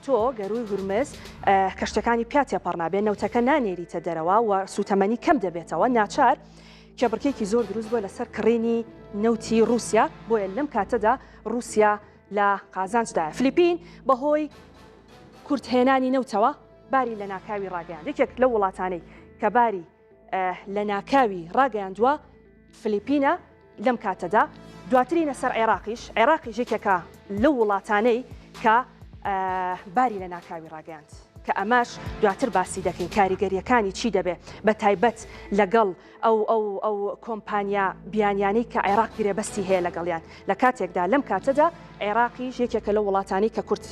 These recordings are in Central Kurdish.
تۆ گەرووی هورمز کەشتەکانی پیا تێپەڕ نابێ، نەوتەکە نانێریتە دەرەوە و سووتەمەنی کەم دەبێتەوە، ناچار کێبڕکێکی زۆر دروست بووە لەسەر کڕینی نەوتی ڕووسیا، بۆیە لەم کاتەدا ڕووسیا لە قازانجدایە. فلیپین بەهۆی کورتهێنانی نەوتەوە باری لەناکاوی ڕاگەیاند، یەکێک لەو وڵاتانەی کە باری لەناکاوی ڕاگەیاندووە فلیپینە لەم کاتەدا، دواترینە سەر عێراقیش، عێراقیش یەکێکە لەو وڵاتانەی کە باری لەناکاوی ڕاگەیاند، کە ئەمەش دواتر باسی دەکەین کاریگەرییەکانی چی دەبێت بە تایبەت لەگەڵ ئەو ئەو ئەو کۆمپانیا بیانیانەی کە عێراق گرێبەستی هەیە لەگەڵیان، لە کاتێکدا لەم کاتەدا عێراقیش یەکێکە لەو وڵاتانەی کە کورت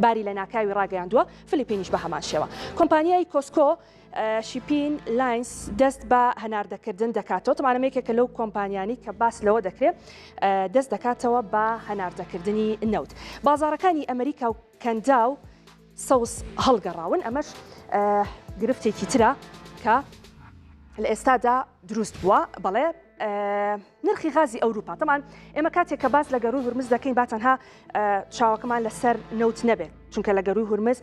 باری لەناکاوی ڕاگەیاندووە، فلیپینیش بە هەمان شێوە. کۆمپانیای کۆسکۆ شیپین لاینس دەست بە هەناردەکردن دەکاتەوە، تەبعەن ئەمە یەکێکە لەو کۆمپانیانەی کە باس لەوە دەکرێت دەست دەکاتەوە بە هەناردەکردنی نەوت. بازاڕەکانی ئەمریکا و کەنداو سەوز هەڵگەڕاون، ئەمەش گرفتێکی ترە کە لە ئێستادا دروست بووە. بەڵێ نرخی غازی ئەوروپا تەمان ئێمە کاتێک کە باس لە گەرووی هورمز دەکەین با تەنها چاوەکەمان لەسەر نەوت نەبێت چونکە لە گەرووی هورمز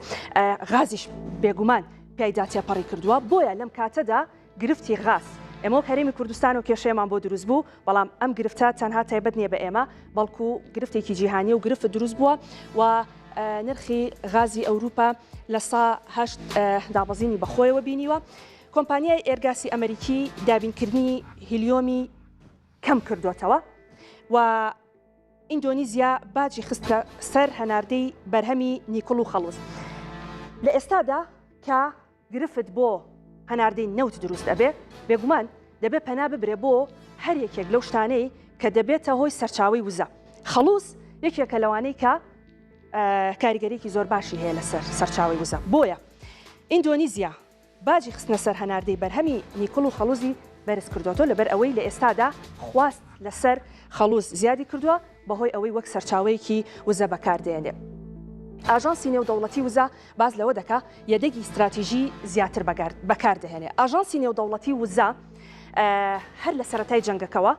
غازیش بێگومان پیایدا تێپەڕی کردووە بۆیە لەم کاتەدا گرفتی غاز ئێمە وەک هەرێمی کوردستان و کێشەیەمان بۆ دروست بوو بەڵام ئەم گرفتە تەنها تایبەت نییە بە ئێمە بەڵکو گرفتێکی جیهانی و گرفت دروست بووە و نرخی غازی ئەوروپا لە سا هەشت دابەزینی بەخۆیەوە بینیوە. کۆمپانیای ئێرگاسی ئەمریکی دابینکردنی هیلیۆمی کەم کردۆتەوە و ئیندۆنیزیا باجی خستە سەر هەناردەی بەرهەمی نیکڵ و خەڵوز. لە ئێستادا کە گرفت بۆ هەناردەی نەوت دروست ئەبێ، بێگومان دەبێ پەنا ببرێ بۆ هەر یەکێک لەو شتانەی کە دەبێتە هۆی سەرچاوەی وزە. خەڵوز یەکێکە لەوانەی کە کاریگەریی زۆر باشی هەیە لەسەر سەرچاوەی وزە. بۆیە ئیندۆنیزیا باجی خستنە سەر هەناردەی بەرهەمی نیکڵ و خەڵوزی بەرز کردۆتەوە لەبەر ئەوەی لە ئێستادا خواست لەسەر خەڵوز زیادی کردووە بەهۆی ئەوەی وەک سەرچاوەیەکی وزە بەکاردێنێ. ئاژانسی نێودەوڵەتی وزە باس لەوە دەکا یەدەگی ستراتیژی زیاتر بەکاردەهێنێ. ئاژانسی نێودەوڵەتی وزە هەر لە سەرەتای جەنگەکەوە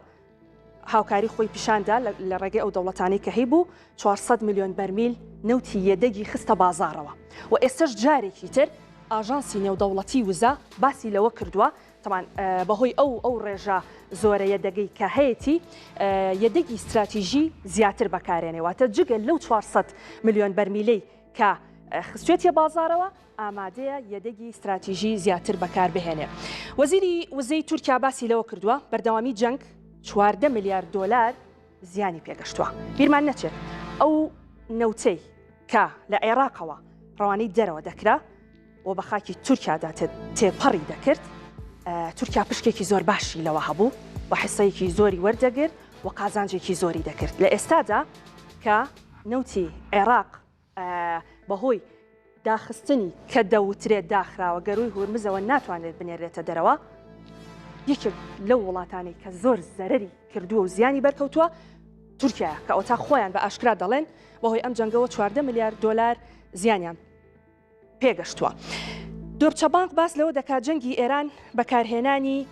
هاوکاری خۆی پیشاندا لە ڕێگەی ئەو دەوڵەتانەی کە هەیبوو 400 ملیۆن بەرمیل نەوتی یەدەگی خستە بازاڕەوە و ئێستەش جارێکی تر ئاژانسی نێودەوڵەتی وزە باسی لەوە کردووە تەبعەن بەهۆی ئەو ئەو ڕێژە زۆرە یەدەگەی کە هەیەتی یەدەگی ستراتیژی زیاتر بەکارێنێ واتە جگە لەو 400 ملیۆن بەرمیلەی کە خستوێتیە بازاڕەوە ئامادەیە یەدەگی ستراتیژی زیاتر بەکاربهێنێ. وەزیری وزەی تورکیا باسی لەوە کردووە، بەردەوامی جەنگ 14 ملیار دۆلار زیانی پێگەشتووە. بیرمان نەچێت ئەو نەوتەی کە لە عێراقەوە ڕەوانەی دەرەوە دەکرا و بە خاکی تورکیادا تێپەڕی دەکرد، تورکیا پشکێکی زۆر باشی لەوە هەبوو و حسەیەکی زۆری وەردەگرت و قازانجێکی زۆری دەکرد. لە ئێستادا کە نەوتی عێراق بەهۆی داخستنی کە دەوترێت داخراوە گەرووی هورمزەوە ناتوانرێت بنێرێتە دەرەوە، یەکێک لەو وڵاتانەی کە زۆر زەرەری کردووە و زیانی بەرکەوتووە تورکیایە کە ئەوەتا خۆیان بە ئاشکرا دەڵێن بەهۆی ئەم جەنگەوە 14 ملیار دۆلار زیانیان پێگەشتووە. دۆبچە بانک باس لەوە دەکات جەنگی ئێران بەکارهێنانی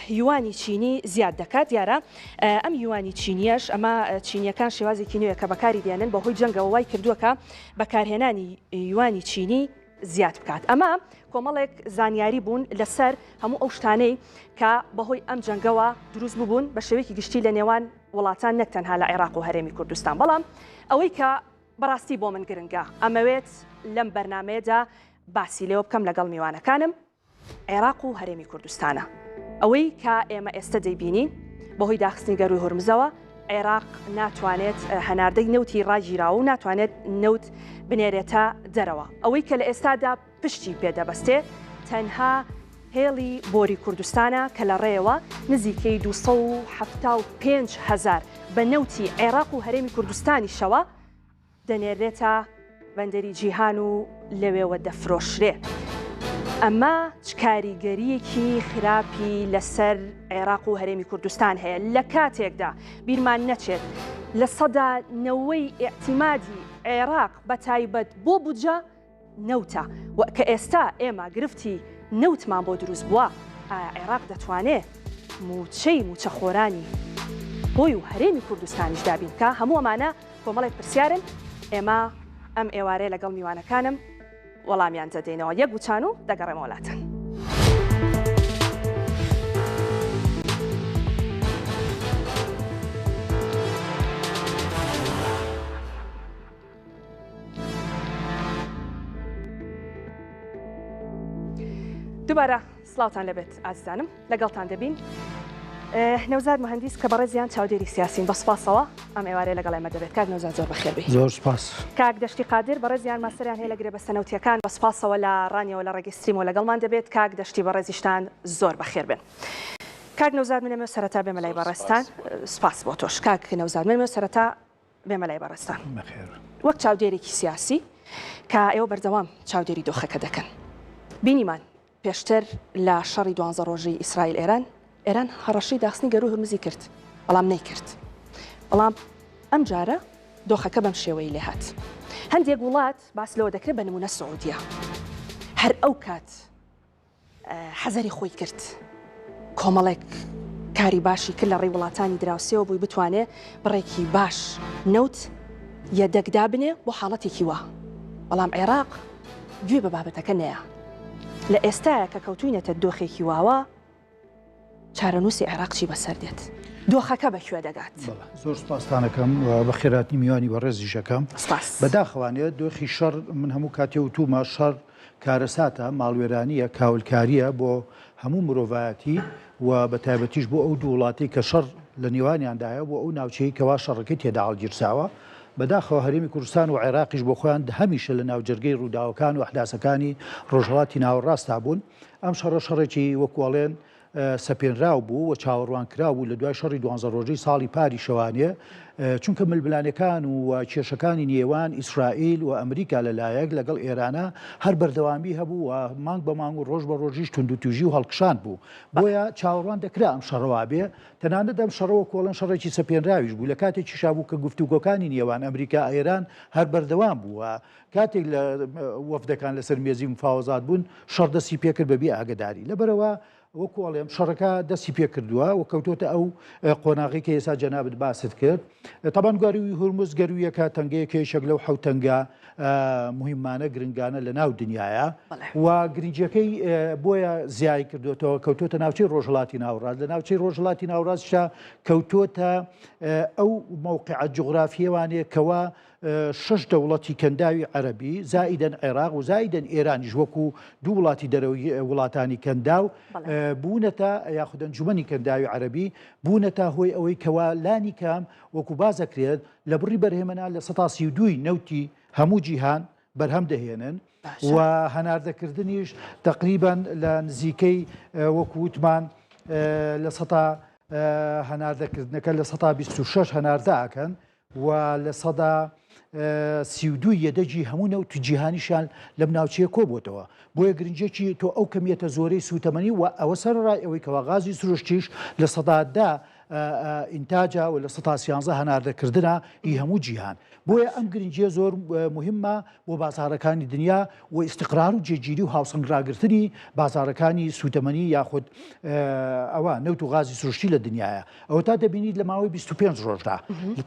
یوانی چینی زیاد دەکات دیارە ئەم یوانی چینیەش ئەمە چینیەکان شێوازێکی نوێ کە بەکاری دێنن بەهۆی جەنگەوە وای کردووە کە بەکارهێنانی یوانی چینی زیاد بکات ئەمە کۆمەڵێک زانیاری بوون لەسەر هەموو ئەو شتانەی کە بەهۆی ئەم جەنگەوە دروست ببوون بە شێوەیەکی گشتی لە نێوان وڵاتان نەک تەنها لە عێراق و هەرێمی کوردستان بەڵام ئەوەی کە بەڕاستی بۆ من گرنگە ئەمەوێت لەم بەرنمەیەدا باسی لێوە بکەم لەگەڵ میوانەکانم عێراق و هەرێمی کوردستانە. ئەوەی کە ئێمە ئێستە دەیبینین، بەهۆی داخستنی گەرووی هورمزەوە، عێراق ناتوانێت هەناردەی نەوتی ڕاگیراوە و ناتوانێت نەوت بنێرێتە دەرەوە. ئەوەی کە لە ئێستادا پشتی پێ دەبەستێ، تەنها هێڵی بۆری کوردستانە کە لە ڕێیەوە نزیکەی 275 هەزار بە نەوتی عێراق و هەرێمی کوردستانیشەوە دەنێررێتە بەندەری جیهان و لەوێوە دەفرۆشرێ. ئەمە چ کاریگەرییەکی خراپی لەسەر عێراق و هەرێمی کوردستان هەیە لە کاتێکدا بیرمان نەچێت 90% ئیعتیمادی عێراق بە تایبەت بۆ بودجە نەوتە و کە ئێستا ئێمە گرفتی نەوتمان بۆ دروست بووە، ئایا عێراق دەتوانێ مووچەی مووچەخۆرانی خۆی و هەرێمی کوردستانیش دابین بکا؟ هەموو ئەمانە کۆمەڵێک پرسیارن ئێمە. ئەم ئێوارەیە لەگەڵ میوانەکانم وەڵامیان دەدەینەوە. یەک وچان و دەگەڕێمەوە لاتان. دووبارە سڵاوتان لەبێت ئازیزانم لەگەڵتان دەبین نەوزاد مهندیس کە بەڕێزیان چاودێری سیاسین بە سپاسەوە ئەم ئێوارێ لەگەڵ ئێمە دەبێت کاک نەوزاد زۆر بەخێربێی زۆر سپاس کاک دەشتی قادر بەڕێزیان ماستەریان هەیە لە گرێبەستە نەوتیەکان بە سپاسەوە لە ڕانیەوە لە ڕێگەی ستریمەوە لەگەڵمان دەبێت کاک دەشتی بەڕێزیشتان زۆر بەخێر بێن کاک نەوزاد من ئەمەوێ سەرەتا بێمە لای بەڕێزتان سپاس بۆ تۆش کاک نەوزاد من ئەمەوێ سەرەتا بێمە لای بەڕێزتان وەک چاودێرێکی سیاسی کە ئێوە بەردەوام چاودێری دۆخەکە دەکەن بینیمان پێشتر لە شەڕی دوانزە ڕۆژەی ئیسرائیل ئێران، ئێران هەڕەشەی داخستنی گەرووی هورمزی کرد، بەڵام نەیکرد. بەڵام ئەمجارە دۆخەکە بەم شێوەیەی لێهات. هەندێک وڵات باس لەوە دەکرێت بە نموونە سعودیە هەر ئەو کات حەزەری خۆی کرد، کۆمەڵێک کاری باشی کرد لە ڕێی وڵاتانی دراوسێوە بووی بتوانێ بڕێکی باش نەوت یەدەگ دابنێ بۆ حاڵەتێکی وا. بەڵام عێراق گوێ بە بابەتەکە نەیا. لە ئێستایا کە کەوتوینەتە دۆخێکی واوە، چارەنووسی عێراق چی بەسەر دێت؟ دۆخەکە بە کوێ دەگات؟ بەڵێ، زۆر سوپاستان ئەکەم و بەخێرهاتنی میوانی بەڕێزیش ئەکەم. سوپاس. بەداخەوانێ دۆخی شەڕ، من هەموو کاتێ وتوومە شەڕ کارەساتە، ماڵوێرانییە، کاولکارییە بۆ هەموو مرۆڤایەتی و بە تایبەتیش بۆ ئەو دوو وڵاتەی کە شەڕ لە نێوانیاندایە و بۆ ئەو ناوچەی کەوا شەڕەکەی تێدا هەڵگیرساوە. بەداخەوە هەرێمی کوردستان و عێراقیش بۆ خۆیان هەمیشە لە ناوجەرگەی ڕووداوەکان و ئەحداسەکانی ڕۆژهەڵاتی ناوەڕاستا بوون. ئەم شەڕە شەڕێکی وەکو ئەڵێن سەپێنراو بوو و چاوەڕوانکراو بوو لە دوای شەڕی دوانزە ڕۆژەی ساڵی پاریشەوانێ، چونکە ململانێکان و کێشەکانی نێوان ئیسرائیل و ئەمریکا لە لایەک لەگەڵ ئێرانە هەر بەردەوامی هەبوو و مانگ بە مانگ و ڕۆژ بە ڕۆژیش توندوتیژی و هەڵکشان بوو. بۆیە چاوەڕوان دەکرا ئەم شەڕە وابێ. تەنانەت ئەم شەڕە وەکو ئەڵێن شەڕێکی سەپێنراویش بوو، لە کاتێکیشا بوو کە گفتوگۆکانی نێوان ئەمریکا ئێران هەر بەردەوام بوو و کاتێک لە وەفدەکان لەسەر مێزی مفاوەزات بوون شەڕ دەستی پێکرد بەبێ ئاگەداری. لەبەرئەوە وەکو ئەڵێم شەڕەکە دەستی پێکردووە و کەوتۆتە ئەو قۆناغی کە ئێستا جەنابت باست کرد. تەبان گەرووی هورمز گەروویەکە تەنگەیەکە یەکێک لەو حەوت تەنگە مهمانە گرنگانە لە ناو دنیاە و گرنگیەکەی بۆیە زیای کردوێتەوە کەوتۆتە ناوچەی ڕۆژهەڵاتی ناوڕاست لە ناوچەی ڕۆژهەڵاتی ناوڕاستشا کەوتۆتە ئەو مەوقعە جوغرافیەوانێ کەوا شەش دەوڵەتی کەنداوی عەرەبی زائیدەن عێراق و زائیدەن ئێرانیش وەکو دوو وڵاتی دەرەوەی وڵاتانی کەنداو بوونەتە یاخود ئەنجومەنی کەنداوی عەرەبی بوونەتە هۆی ئەوەی کەوا لانی کەم وەکو باس دەکرێت لە بڕی بەرهێمەنان 32% ی نەوتی هەموو جیهان بەرهەم دەهێنن و هەناردەکردنیش تقریبا لە نزیکەی وەکو وتمان لە سەتا هەناردەکردنەکە 26% هەناردە ئەکەن و 32% ی یەدەگی هەموو نەوتی جیهانیشیان لەم ناوچەیە کۆبۆتەوە. بۆیە گرنگیەکی تۆ ئەو کەمیەتە زۆرەی سووتەمەنی و ئەوە سەرەڕای ئەوەی کەوا غازی سروشتیش 10% ئینتاجە و 13% هەناردەکردنە ئی هەموو جیهان. بۆیە ئەم گرنگیە زۆر موهیمە بۆ بازاڕەکانی دنیا و ئیستقرار و جێگیری و هاوسەنگ ڕاگرتنی بازاڕەکانی سووتەمەنی یاخود ئەوە نەوت و غازی سروشتی لە دنیاە. ئەوەتا دەبینیت لە ماوەی 25 ڕۆژدا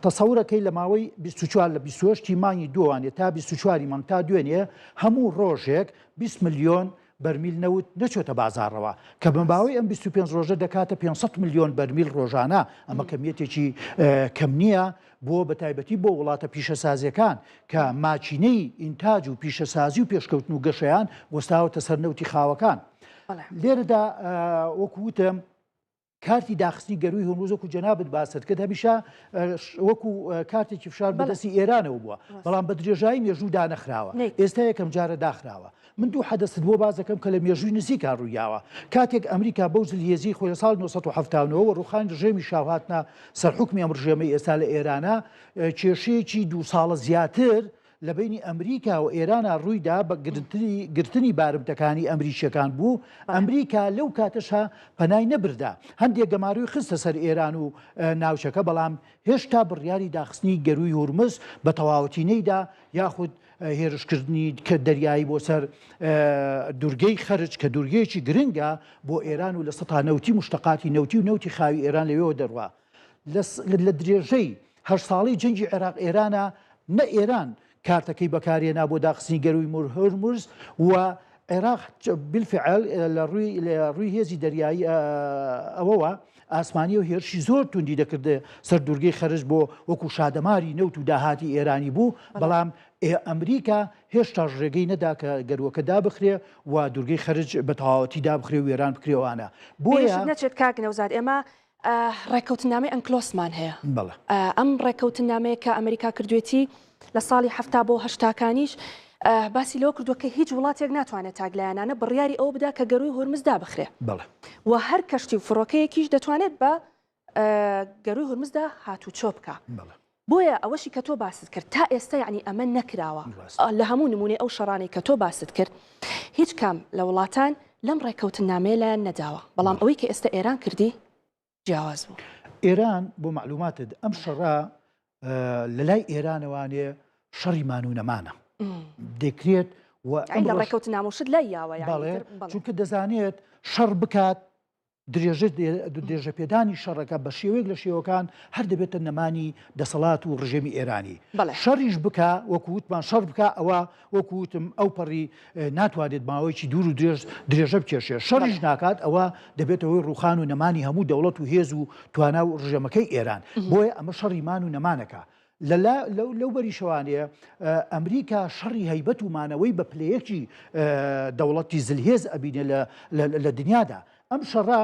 تەسەورەکەی لە ماوەی 24 لە 28 مانگی دووانێ تا 24 مانگ تا دوێنێ هەموو ڕۆژێک 20 ملیۆن بەرمیل نەوت نەچۆتە بازاڕەوە کە بە ماوەی ئەم 25 ڕۆژە دەکاتە 500 ملیۆن بەرمیل ڕۆژانە ئەمە کەمیەتێکی کەم نییە بۆ بە تایبەتی بۆ وڵاتە پیشەسازیەکان کە ماکینەی ئینتاج و پیشەسازی و پێشکەوتن و گەشەیان وەستاوەتە سەر نەوتی خاوەکان لێرەدا وەکو وتم کارتی داخستنی گەرووی هورمز وەکو جەنابت باست کرد هەمیشە وەکو کارتێکی فشار بەدەستی ئێرانەوە بووە بەڵام بە درێژایی مێژوو دانەخراوە ئێستا یەکەم جارە داخراوە من دوو حەدەست بۆ باس دەکەم کە لە مێژووی نزیکا ڕوویاوە کاتێک ئەمریکا بەو زلهێزی خۆی لە ساڵ 1970 وە ڕوخانی ڕژێمی شا و هاتنە سەر حوکمی ئەم ڕژێمەی ئێستا لە ئێرانە کێشەیەکی دوو ساڵە زیاتر لە بەینی ئەمریکا و ئێرانا ڕوویدا بە گرتنی بارمتەکانی ئەمریکیەکان بوو، ئەمریکا لەو کاتەشا پەنای نەبردە هەندێک گەمارۆی خستە سەر ئێران و ناوچەکە بەڵام هێشتا بڕیاری داخستنی گەرووی هورمز بە تەواوەتی نەیدا یاخود هێرشکردنی کە دەریایی بۆ سەر دورگەی خەرج کە دورگەیەکی گرنگە بۆ ئێران و لە سەتا نەوتی مشتەقاتی نەوتی و نەوتی خاوی ئێران لەوێوە دەڕوا لە درێژەی هەشت ساڵەی جەنگی عێراق ئێرانە نە ئێران کارتەکەی بەکارهێنا بۆ داخستنی گەرووی هورمز و عێراق بالفعل لە ڕووی لە ڕووی هێزی دەریایی ئەوەوە ئاسمانی و هێرشی زۆر توندی دەکردە سەر دوورگەی خەرج بۆ وەکو شادەماری نەوت و داهاتی ئێرانی بوو بەڵام ئەمریکا هێشتاش ڕێگەی نەدا کە گەروەکە دابخرێ و دوورگەی خەرج بە تەواوەتی دابخرێ و وێران بکرێ وانە بۆیە نەچێت کاک نەوزاد ئێمە ڕێککەوتننامەی ئەنکلۆسمان هەیە. بەڵێ. ئەم ڕێککەوتننامەیە کە ئەمریکا کردوێتی لە ساڵی حەفتا بۆ هەشتاکانیش باسی لەوە کردووە کە هیچ وڵاتێک ناتوانێت تاکلایەنانە بڕیاری ئەوە بدا کە گەرووی هورمز دابخرێ. بەڵێ. و هەر کەشتی و فڕۆکەیەکیش دەتوانێت بە گەرووی هورمزدا هاتوچۆ بکا. بەڵێ. بۆیە ئەوەشی کە تۆ باست کرد تا ئێستا یەعنی ئەمە نەکراوە. ڕاستە. لە هەموو نموونەی ئەو شەڕانەی کە تۆ باست کرد هیچ کام لە وڵاتان لەم ڕێککەوتننامەیە لایان نەداوە، بەڵام ئەوەی کە ئێستا ئێران کردی جیاواز بوو. ئێران بۆ مەعلوماتت ئەم شەڕە لە لای ئێرانەوانێ شەڕی مان و نەمانە دەکرێت و ئەم لە ڕێککەوتنامە و شت لای یاوە بەڵێ چونکە دەزانێت شەڕ بکات درێژە درێژەپێدانی شەڕەکە بە شێوەیەک لە شێوەکان هەر دەبێتە نەمانی دەسەڵات و ڕژێمی ئێرانی. شەڕیش بکا وەکو وتمان شەڕ بکا ئەوە وەکو وتم ئەوپەڕی ناتوانێت ماوەیەکی دوور و درێژ درێژە بکێشێ شەڕیش ناکات ئەوە دەبێتە هۆی ڕووخان و نەمانی هەموو دەوڵەت و هێز و توانا و ڕژێمەکەی ئێران بۆیە ئەمە شەڕی مان و نەمانەکە لەلا لەو بەریشەوانەیە ئەمریکا شەڕی هەیبەت و مانەوەی بە پلەیەکی دەوڵەتی زلهێز ئەبینێ لە دنیادا. ئەم شەڕە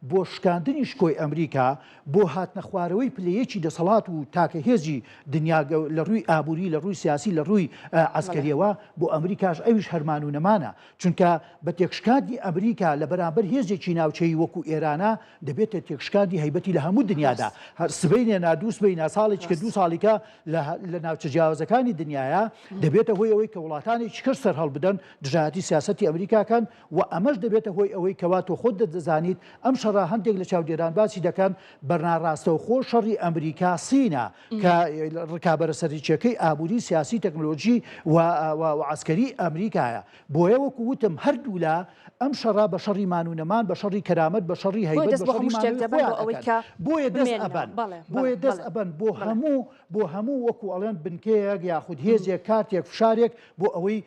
بۆ شکاندنی شکۆی ئەمریکا، بۆ هاتنە خوارەوەی پلەیەکی دەسەڵات و تاکە هێزی دنیا لە ڕووی ئابووری، لە ڕووی سیاسی، لە ڕووی عەسکەریەوە، بۆ ئەمریکاش ئەویش هەرمان و نەمانە. چونکە بە تێکشکاندنی ئەمریکا لە بەرامبەر هێزێکی ناوچەیی وەکو ئێرانە، دەبێتە تێکشکاندی هەیبەتی لە هەموو دنیادا. سبەینێ نا دوو سبەی نا ساڵێکی کە دوو ساڵی کە لە ناوچە جیاوازەکانی دنیایا دەبێتە هۆی ئەوەی کە وڵاتانێکی کەش سەرهەڵبدەن دژایەتی سیاسەتی ئەمریکا کەن و ئەمەش دەبێتە هۆی ئەوەی کەوا تۆ خۆت دەزانیت ئەم شەڕە هەندێک لە چاودێران باسی دەکەن بە ناڕاستەوخۆ شەڕی ئەمریکا سینە کە ڕکابەرە سەرەکیەکەی ئابووری سیاسی تەکنۆلۆژی و عەسکەری ئەمریکایە بۆیە وەکو وتم هەردوولا ئەم شەڕە بە شەڕی مان و نەمان، بە شەڕی کەرامەت، بە شەڕی هەیبەت، بە شەڕی مانەوەی خۆیان ئەکەن. بۆیە دەست ئەبەن. بۆیە دەست ئەبەن بۆ هەموو بۆ هەموو وەکو ئەڵێن بنکەیەک یاخود هێزێک، کارتێک، فشارێک بۆ ئەوەی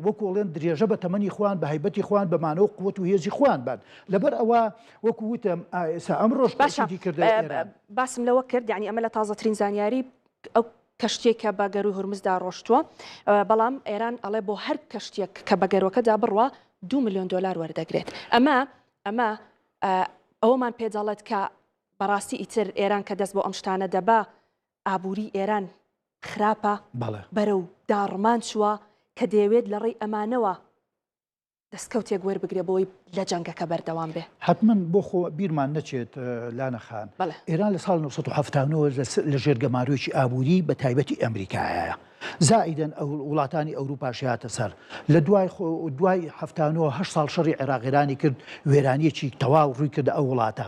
وەکو ئەڵێن درێژە بە تەمەنی خۆیان، بە هەیبەتی خۆیان، بە مانەوە و قوت و هێزی خۆیان بەن. لەبەر ئەوە وەکو وتم ئێستا ئەمڕۆش باشە تەئکیدی کردەوە ئێران. باسم لەوە کرد یانی ئەمە لە تازەترین زانیاری ئەو کەشتیەی کە بە گەرووی هورمزدا ڕۆشتووە، بەڵام ئێران ئەڵێ بۆ هەر کەشتیەک کە بە گەرووەکەدا بڕوا دوو ملیۆن دۆلار وەردەگرێت. ئەمە ئەمە ئەوەمان پێ دەڵێت کە بەڕاستی ئیتر ئێران کە دەست بۆ ئەم شتانە دەبا ئابووری ئێران خراپە بەرەو داڕمان چووە کە دەیەوێت لە ڕێی ئەمانەوە دەستکەوتێک وەربگرێ بۆی لە جەنگەکە بەردەوام بێ. حەتمەن بۆ خۆ بیرمان نەچێت لانە خان، ئێران لە ساڵی 1970 لە ژێر گەمارۆیەکی ئابووری بە تایبەتی ئەمریکایە. زائیدەن وڵاتانی ئەوروپاشی هاتە سەر. لە دوای دوای 79 هەشت ساڵ شەڕی عێراق ئێرانی کرد، وێرانییەکی تەواو ڕووی کردە ئەو وڵاتە.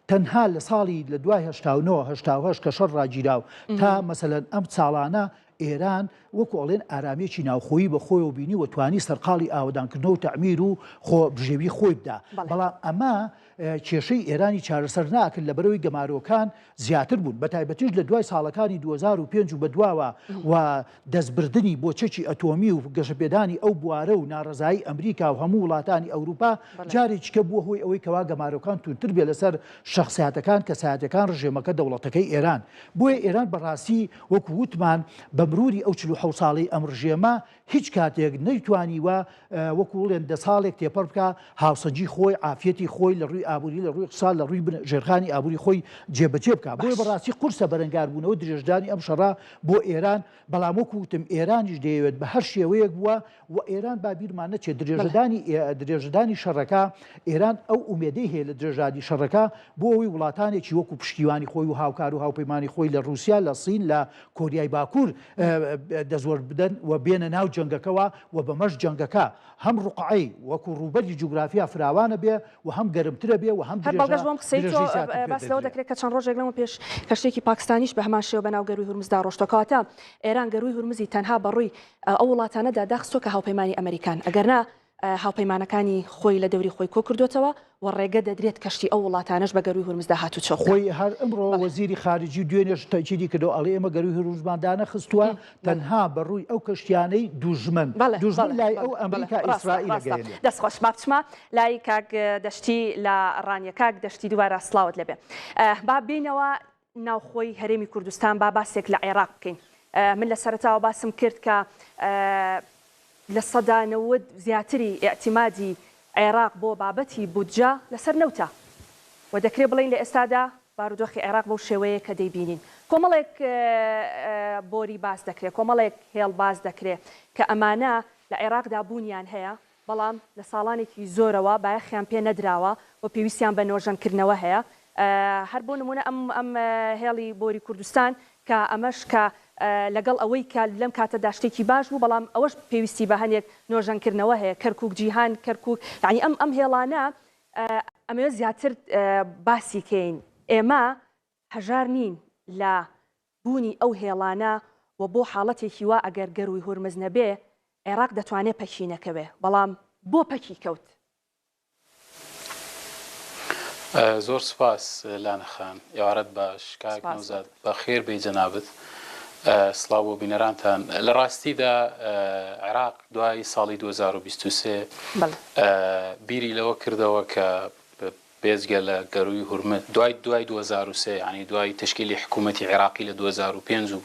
تەنها لە ساڵی لە دوای 89 88 کە شەڕ ڕاگیرا و تا مەسەلەن ئەم ساڵانە ئێران وەکو ئەڵێن ئارامییەکی ناوخۆیی بە خۆیەوە بینی و توانی سەرقاڵی ئاوەدانکردنەوە و تەعمیر و خۆ بژێوی خۆی بدا. بەڵام ئەمە کێشەی ئێرانی چارەسەر ناکرد لەبەرئەوەی گەمارۆکان زیاتر بوون بەتایبەتیش لە دوای ساڵەکانی 2005 و بەدواوە و دەستبردنی بۆ چەکی ئەتۆمی و گەشەپێدانی ئەو بوارە و ناڕەزایی ئەمریکا و هەموو وڵاتانی ئەوروپا جارێکیکە بووە هۆی ئەوەی کەوا گەمارۆکان توندتر بێ لەسەر شەخسیاتەکان، کەسایەتەکان، ڕژێمەکە، دەوڵەتەکەی ئێران. بۆیە ئێران بەڕاستی وەکو وتمان بە مروری ئەو 47 ساڵەی ئەم ڕژێمە هیچ کاتێک نەیتوانیوە وەکو بڵێن دە ساڵێک تێپەڕ بکا هاوسەنگی خۆی، عافیەتی خۆی لە ڕووی ئابووری، لە ڕووی اقتصاد، لە ڕووی ژێرخانی ئابووری خۆی جێبەجێ بکا. بۆیە بەڕاستی قورسە بەرەنگاربوونەوە درێژدانی ئەم شەڕە بۆ ئێران، بەڵام وەکو وتم ئێرانیش دەیەوێت بە هەر شێوەیەک بووە و ئێران با بیرمان نەچێت درێژەدانی درێژەدانی شەڕەکە ئێران ئەو ئومێدەی هەیە لە درێژادی شەڕەکە بۆ ئەوەی وڵاتانێکی وەکو پشتیوانی خۆی و هاوکار و هاوپەیمانی خۆی لە ڕووسیا لە سین لە کۆریای باکوور دەستوەر بدەن و بێنە ناو جەنگەکەوە و بەمەش جەنگەکە هەم ڕوقعەی وەکو ڕووبەری جوگرافیا فراوانە بێ و هەم گەرمترە بێ و هەم هەر بەڵگەش بۆم قسەی تۆ باس لەوە دەکرێت کە چەند ڕۆژێک لەمە پێش کەشتێکی پاکستانیش بە هەمان شێوە بەناو گەرووی هورمزدا ڕۆشتووە کەواتە ئێران گەرووی هورمزی تەنها بەڕووی ئەو وڵاتانەدا داخستووە کە هاوپەیمانی ئەمریکان ئەگەرنا. هاوپەیمانەکانی خۆی لە دەوری خۆی کۆکردۆتەوە و ڕێگە دەدرێت کەشتی ئەو وڵاتانەش بە گەرووی هورمزدا هاتوچۆ بکەن. خۆی هەر ئەمڕۆ وەزیری خارجی دوێنێش تەئکیدی کردەوە ئەڵێ ئێمە گەرووی هورمزمان دانەخستووە تەنها بە ڕووی ئەو کەشتیانەی دوژمن، دوژمن لای ئەو ئەمریکا ئیسرائیل ئەگەیەنێ. دەست خۆش با بچمە لای کاک دەشتی لە ڕانیە کاک دەشتی دووبارە سڵاوت لێبێ با بێینەوە ناوخۆی هەرێمی کوردستان با باسێک لە عێراق بکەین من لە سەرەتاوە باسم کرد کە 90% زیاتری ئیعتیمادی عێراق بۆ بابەتی بودجە لەسەر نەوتە و دەکرێ بڵێین لە ئێستادا بارودۆخی عێراق بەو شێوەیە کە دەیبینین کۆمەڵێک بۆری باس دەکرێ کۆمەڵێک هێڵ باس دەکرێ کە ئەمانە لە عێراقدا بوونیان هەیە بەڵام لە ساڵانێکی زۆرەوە بایەخیان پێ نەدراوە و پێویستیان بە نۆژەنکردنەوە هەیە. هەر بۆ نموونە ئەم ئەم هێڵی بۆری کوردستان کە ئەمەش کە لەگەڵ ئەوەی کە لەم کاتەدا شتێکی باش بوو بەڵام ئەوەش پێویستی بە هەنێک نۆژەنکردنەوە هەیە کەرکوک جیهان کەرکوک یانی ئەم ئەم هێڵانە ئەمەوێت زیاتر باسی کەین ئێمە هەژار نین لە بوونی ئەو هێڵانە و بۆ حاڵەتێکی وا ئەگەر گەرووی هورمز نەبێ عێراق دەتوانێ پەکی نەکەوێ بەڵام بۆ پەکی کەوت؟ زۆر سوپاس لانە خان. ئێوارەت باش کاک سوپاس. نەوزاد بەخێر بێی جەنابت. سڵاو بۆ بینەرانتان. لە ڕاستیدا عێراق دوای ساڵی 2023 بەڵێ. بیری لەوە کردەوە کە بێجگە لە گەرووی هورمز، دوای دوای 2003 یانی دوای تەشکیلی حکوومەتی عێراقی لە 2005 و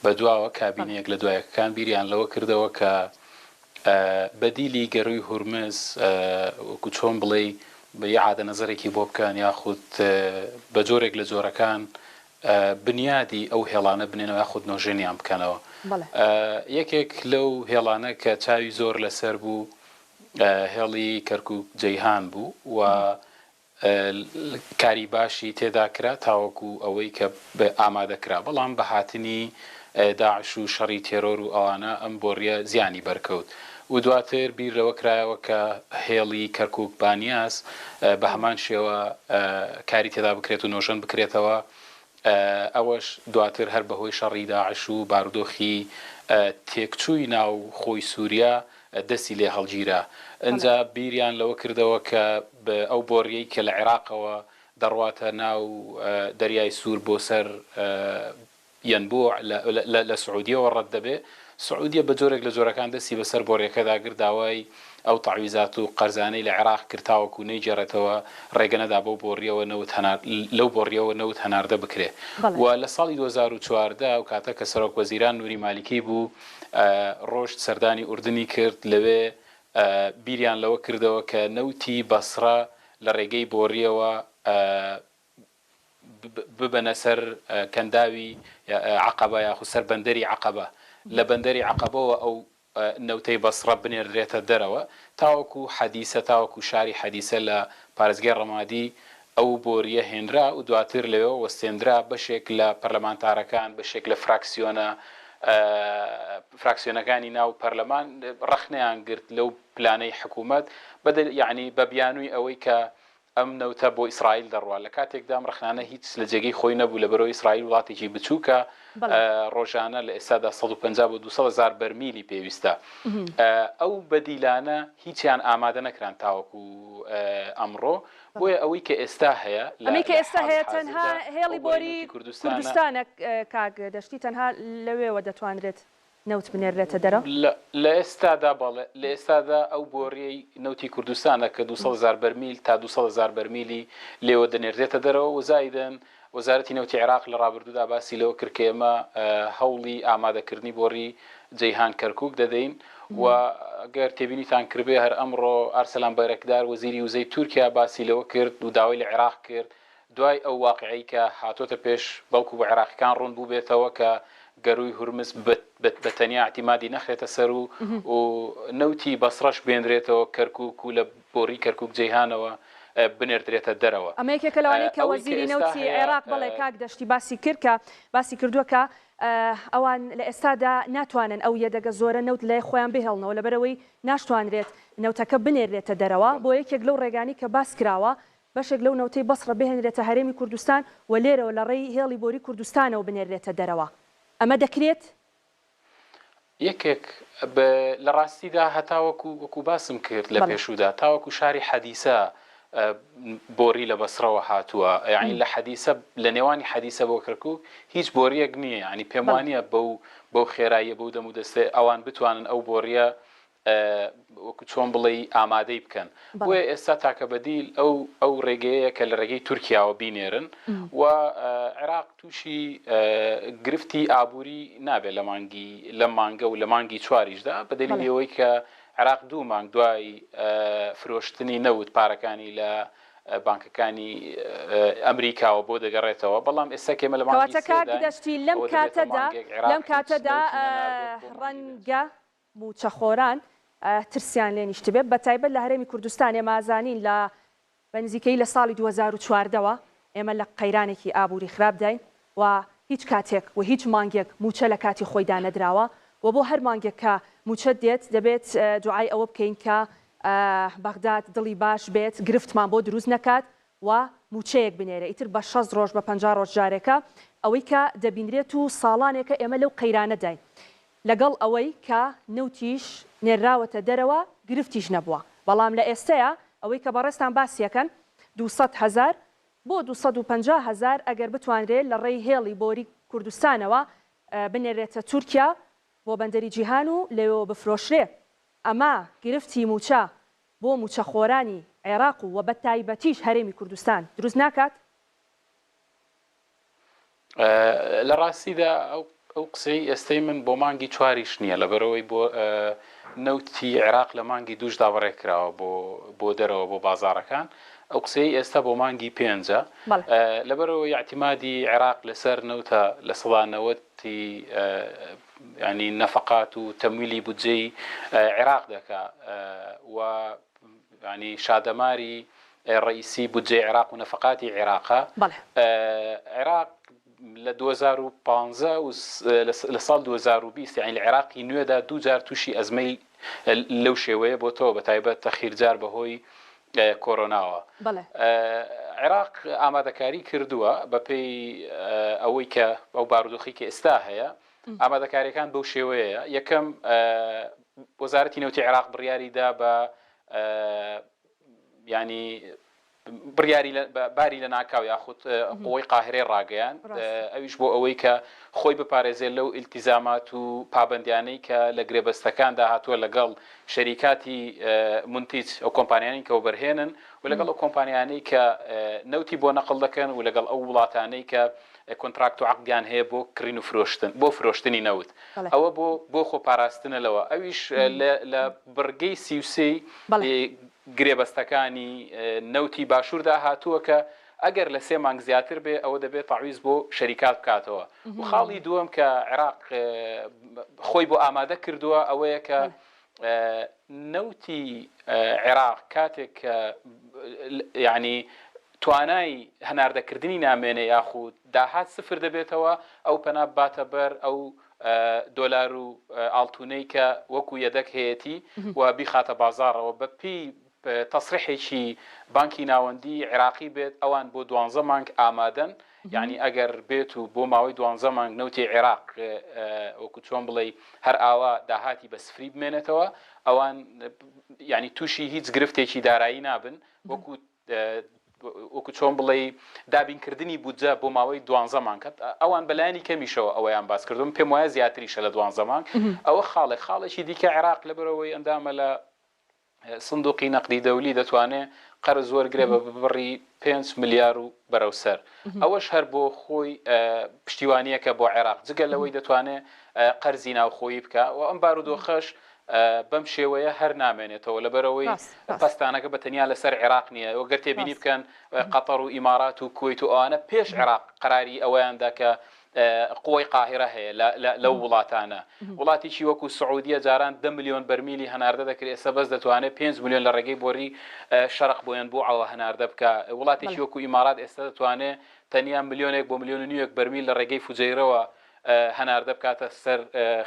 بەدواوە کابینەیەک لە دوایەکەکان بیریان لەوە کردەوە کە بەدیلی گەرووی هورمز وەکو چۆن بڵێی ئیعادە نەزەرێکی بۆ بکەن یاخود بە جۆرێک لە جۆرەکان بنیادی ئەو هێڵانە بنێنەوە یاخود نۆژەنیان بکەنەوە. یەکێک لەو هێڵانە کە چاوی زۆر لەسەر بوو هێڵی کەرکوک جەیهان بوو و کاری باشی تێدا کرا تاوەکو ئەوەی کە ئامادە کرا، بەڵام بە هاتنی داعش و شەڕی تێرۆر و ئەوانە ئەم بۆڕیە زیانی بەرکەوت و دواتر بیر لەوە کرایەوە کە هێڵی کەرکوک بانیاس بە هەمان شێوە کاری تێدا بکرێت و نۆژەن بکرێتەوە، ئەوەش دواتر هەر بەهۆی شەڕی داعش و بارودۆخی تێکچووی ناو خۆی سووریا دەستی لێ هەڵگیرا. ئنجا بیریان لەوە کردەوە کە ئەو بۆڕیەی کە لە عێراقەوە دەڕواتە ناو دەریای سوور بۆ سەر یەنبوع لە سعودیەوە ڕەت دەبێ، سعودیە بە جۆرێک لە جۆرەکان دەستی بەسەر بۆڕیەکەدا گرت، داوای ئەو تەعویزات و قەرزانەی لە عێراق کرد تاوەکو نەیگێڕێتەوە، ڕێگە نەدا بەو بۆڕیەوە نەوت هەنار لەو بۆڕیەوە نەوت هەناردە بکرێ و لە ساڵی 2014 ئەو کاتە کە سەرۆک وەزیران نوری مالیکی بوو ڕۆشت سەردانی ئوردنی کرد لەوێ بیریان لەوە کردەوە کە نەوتی بەسڕە لە ڕێگەی بۆڕیەوە ببەنە سەر کەنداوی عەقەبە یاخود سەر بەندەری عەقەبە، لە بەندەری عەقەبەوە ئەو نەوتەی بەسڕە بنێردرێتە دەرەوە تاوەکو حەدیسە، تاوەکو شاری حەدیسە لە پارێزگای ڕەمادی ئەو بۆرییە هێنرا و دواتر لەوێوە وەستێندرا، بەشێک لە پەرلەمانتارەکان، بەشێک لە فراکسیۆنە فراکسیۆنەکانی ناو پەرلەمان ڕەخنەیان گرت لەو پلانەی حکوومەت بە یەعنی بە بیانووی ئەوەی کە ئەم نەوتە بۆ ئیسرائیل دەڕوا، لە کاتێکدا ئەم ڕەخنانە هیچ لە جێگەی خۆی نەبوو، لەبەرئەوەی ئیسرائیل وڵاتێکی بچووکە، ڕۆژانە لە ئێستادا 150 بۆ 200 هەزار بەرمیلی پێویستە. ئەو بەدیلانە هیچیان ئامادە نەکران تاوەکو ئەمڕۆ، بۆیە ئەوەی کە ئێستا هەیە لە ئەمەی کە ئێستا حاڵی هەیە تەنها حازردا هێڵی ئەو بۆری بۆری نەوتی کوردستانە. کوردستانە کاک دەشتی، تەنها لەوێوە دەتوانرێت نەوت بنێررێتە دەرەوە؟ لە ئێستادا بەڵێ، لە ئێستادا ئەو بۆریەی نەوتی کوردستانە کە 200 هەزار بەرمیل تا 200 هەزار بەرمیلی لێوە دەنێردرێتە دەرەوە و زایدەن وەزارەتی نەوتی عێراق لە ڕابردوودا باسی لەوە کرد کە ئێمە هەوڵی ئامادەکردنی بۆری جەیهان کەرکوک دەدەین و گەر تێبینیتان کردبێ هەر ئەمڕۆ ئارسەلان بایرەکدار وەزیری وزەی تورکیا باسی لەوە کرد و داوای لە عێراق کرد دوای ئەو واقیعەی کە هاتۆتە پێش، بەڵکو بۆ عێراقیکان ڕوون بووبێتەوە کە گەرووی هورمز بە تەنیا ئیعتیمادی نەخرێتە سەر و و نەوتی بەسڕەش بێنرێتەوە کەرکووک و لە بۆڕی کەرکووک جەیهانەوە بنێردرێتە دەرەوە. ئەمە یەکێکە لەوانەی کە ئەوەی کە وەزیری ئێستا نەوتی هەیە. عێراق، بەڵێ کاک دەشتی باسی کرد کە باسی کردووە کە ئەوان لە ئێستادا ناتوانن ئەو یەدەگە زۆرە نەوت لای خۆیان بهێڵنەوە لەبەرئەوەی ناشتوانرێت نەوتەکە بنێررێتە دەرەوە، بۆ یەکێک لەو ڕێگانەی کە باس کراوە بەشێک لەو نەوتەی بەسڕە بهێنرێتە هەرێمی کوردستان و لێرەوە لە ڕێی هێڵی بۆری کوردستانەوە بنێررێتە دەرەوە. ئەمە دەکرێت؟ یەکێک لە ڕاستیدا هەتاوەکو وەکو باسم کرد لە پێشوودا تاوەکو شاری حەدیسە بۆری لە بەسڕەوە هاتووە یانی لە حەدیسە لە نێوانی حەدیسە بۆ کەرکوک هیچ بۆریەک نییە یانی پێم وانە بەو بەو خێراییە بەو دەم و دەستێ ئەوان بتوانن ئەو بۆریە وەکو چۆن بڵێی ئامادەی بکەن بۆیە ئێستا تاکە بەدیل ئەو ئەو ڕێگەیە کە لە ڕێگەی تورکیاوە بینێرن و عێراق تووشی گرفتی ئابووری نابێت لە مانگی لەم مانگە و لە مانگی چواریشدا بە دەلیلی ئەوەی کە عێراق دوو مانگ دوای فرۆشتنی نەوت پارەکانی لە بانکەکانی ئەمریکاوە بۆ دەگەڕێتەوە، بەڵام ئێستا کە ئێمە لە مانگی کەواتە کاک سێداین دەشتی لەم ئەوە دەبێتە کاتەدا مانگێک عێراق لەم هیچ کاتەدا نەوتی نەناردووە بۆ مانگی پێنج. ڕەنگە مووچەخۆران ترسیان لێ نیشتبێ بەتایبەت لە هەرێمی کوردستان ئێمە ئەزانین لە بە نزیکەیی لە ساڵی 2014 وە ئێمە لە قەیرانێکی ئابووری خراپداین و هیچ کاتێک و هیچ مانگێک مووچە لە کاتی خۆیدا نەدراوە و بۆ هەر مانگێک کە مووچە دێت دەبێت دوعای ئەوە بکەین کە بەغداد دڵی باش بێت گرفتمان بۆ دروست نەکات و مووچەیەک بنێرێ ئیتر بە 60 ڕۆژ بە 50 ڕۆژ جارێکە ئەوەی کە دەبینرێت و ساڵانێکە ئێمە لەو قەیرانەداین لەگەڵ ئەوەی کە نەوتیش نێرراوەتە دەرەوە گرفتیش نەبووە بەڵام لە ئێستەیا ئەوەی کە بەڕێزتان باسیەکەن 200 هەزار بۆ 250 هەزار ئەگەر بتوانرێ لە ڕێی هێڵی بۆری کوردستانەوە بنێرێتە تورکیا بۆ بەندەری جیهان و لەوێوە بفرۆشرێ ئەمە گرفتی مووچە بۆ مووچەخۆرانی عێراق و وە بەتایبەتیش هەرێمی کوردستان دروست ناکات؟ لە ڕاستیدا ئەو ئەو قسەی ئێستەی من بۆ مانگی چواریش نییە لەبەرئەوەی بۆ نەوتی عێراق لە مانگی دووشدا بەڕێ کراوە بۆ بۆ دەرەوە بۆ بازاڕەکان ئەو قسەی ئێستا بۆ مانگی پێنجە لەبەرئەوەی ئیعتیمادی عێراق لەسەر نەوتە 90% ی ینی نەفەقات و تەمویلی بودجەی عێراق دەکا و ینی شادەماری ڕەئیسی بودجەی عێراق و نەفەقاتی عێراقە. عێراق لە 2015 و لە ساڵ 2020 یانی لە عێراقی نوێدا دوو جار تووشی ئەزمەی لەو شێوەیە بۆتەوە بە تایبەت تەخیر جار بەهۆی کۆرۆناوە. عێراق ئامادەکاری کردووە بەپێی ئەوەی کە ئەو بارودۆخی کە ئێستا هەیە ئامادەکاریەکان بەو شێوەیە یەکەم وەزارەتی نەوتی عێراق بڕیاری دا بە یانی بڕیاری باری لە ناکاو یاخود قوەی قاهرەی ڕاگەیاند ئەویش بۆ ئەوەی کە خۆی بپارێزێت لەو ئیلتیزامات و پابەندیانەی کە لە گرێبەستەکاندا هاتووە لەگەڵ شەریکاتی مونتیج ئەو کۆمپانیانەی کە وەبەرهێنن و لەگەڵ ئەو کۆمپانیانەی کە نەوتی بۆ نەقڵ دەکەن و لەگەڵ ئەو وڵاتانەی کە کۆنتراکت و عەقدیان هەیە بۆ کڕین و فرۆشتن بۆ فرۆشتنی نەوت ئەوە بۆ بۆ خۆپاراستنە لەوە ئەویش لە بڕگەی 33 گرێبەستەکانی نەوتی باشووردا هاتووە کە ئەگەر لە سێ مانگ زیاتر بێ ئەوە دەبێ تەعویز بۆ شەریکات بکاتەوە و خاڵی دووەم کە عێراق خۆی بۆ ئامادە کردووە ئەوەیە کە نەوتی عێراق کاتێک کە یعنی توانای هەناردەکردنی نامێنێ یاخود داهات سفر دەبێتەوە ئەو پەنا بباتە بەر ئەو دۆلار و ئاڵتونەی کە وەکو یەدەک هەیەتی و بیخاتە بازاڕەوە بە پێی تەسریحێکی بانکی ناوەندی عێراقی بێت ئەوان بۆ دوانزە مانگ ئامادەن یانی ئەگەر بێت و بۆ ماوەی دوانزە مانگ نەوتی عێراق وەکو چۆن بڵێی هەر ئاوا داهاتی بە سفری بمێنێتەوە ئەوان یانی تووشی هیچ گرفتێکی دارایی نابن وەکو وەکو چۆن بڵێی دابینکردنی بودجە بۆ ماوەی دوانزە مانگ ئەوان بەلایەنی کەمیشەوە ئەوەیان باس کردوم پێم وایە زیاتریشە لە دوانزە مانگ ئەوە خاڵێک خاڵێکی دیکە عێراق لەبەرەوەی ئەندامە لە سندوقی نەقدی دەولی دەتوانێ قەرز وەرگرێ بە بڕی پێنج ملیار و بەرەو سەر ئەوەش هەر بۆ خۆی پشتیوانیەکە بۆ عێراق جگە لەوەی دەتوانێ قەرزی ناوخۆیی بکا و ئەم بارودۆخەش بەم شێوەیە هەر نامێنێتەوە لەبەرئەوەی پەستانەکە بە تەنیا لەسەر عێراق نییە و گەر تێبینی بکەن قەتەر و ئیمارات و کوەیت و ئەوانە پێش عێراق قەراری ئەوەیان دا کە قوەی قاهیرە هەیە لەو وڵاتانە وڵاتێکی وەکو سعودیە جاران دە ملیۆن بەرمیلی هەناردە دەکرد ئێستا بەس دەتوانێت 5 ملیۆن لە ڕێگەی بۆری شەرق بۆ یەنبوعەوە هەناردە بکە وڵاتێکی وەکو ئیمارات ئێستا دەتوانێت تەنیا ملیۆنێک بۆ ملیۆن و نیوێک بەرمیل لە ڕێگەی فوجەیرەوە هەناردە بکاتە سەر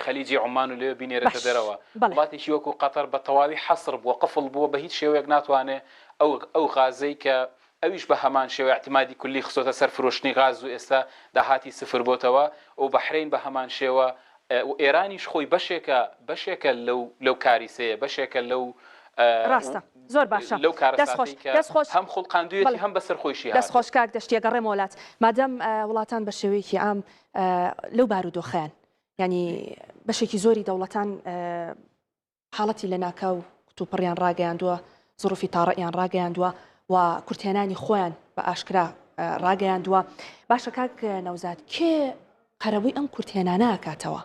خەلیجی عومان و لەوێ بینێرێتە دەرەوە. وڵاتێکی وەکو قەتەر بە تەواوی حەسر بووە، قفڵ بووە، بە هیچ شێوەیەک ناتوانێ ئەو ئەو غازەی کە ئەویش بە هەمان شێوە ئیعتیمادی کولی خستۆتە سەر فرۆشتنی غاز و ئێستا داهاتی سفر بۆتەوە و بەحرەین بە هەمان شێوە. و ئێرانیش خۆی بەشێکە بەشێکە لەو لەو کاریسەیە بەشێکە لەو ڕاستە زۆر باشە لەو دەست خۆش کارەساتەی کە دەست خۆش هەم خوڵقاندوویەتی بەڵێ هەم بەسەر خۆیشی دەست هاتووە. خۆش کاک دەشتی ئەگەڕێمەوە لات مادام وڵاتان بە شێوەیەکی عام لەو بارودۆخەیان یانی بەشێکی زۆری دەوڵەتان حاڵەتی لەناکاو کتوپڕیان ڕاگەیاندووە، زڕوفی تاڕئیان ڕاگەیاندووە و کورتهێنانی خۆیان بە ئاشکرا ڕاگەیاندووە. باشە کاک نەوزاد کێ قەرەبووی ئەم کورتهێنانە ئەکاتەوە؟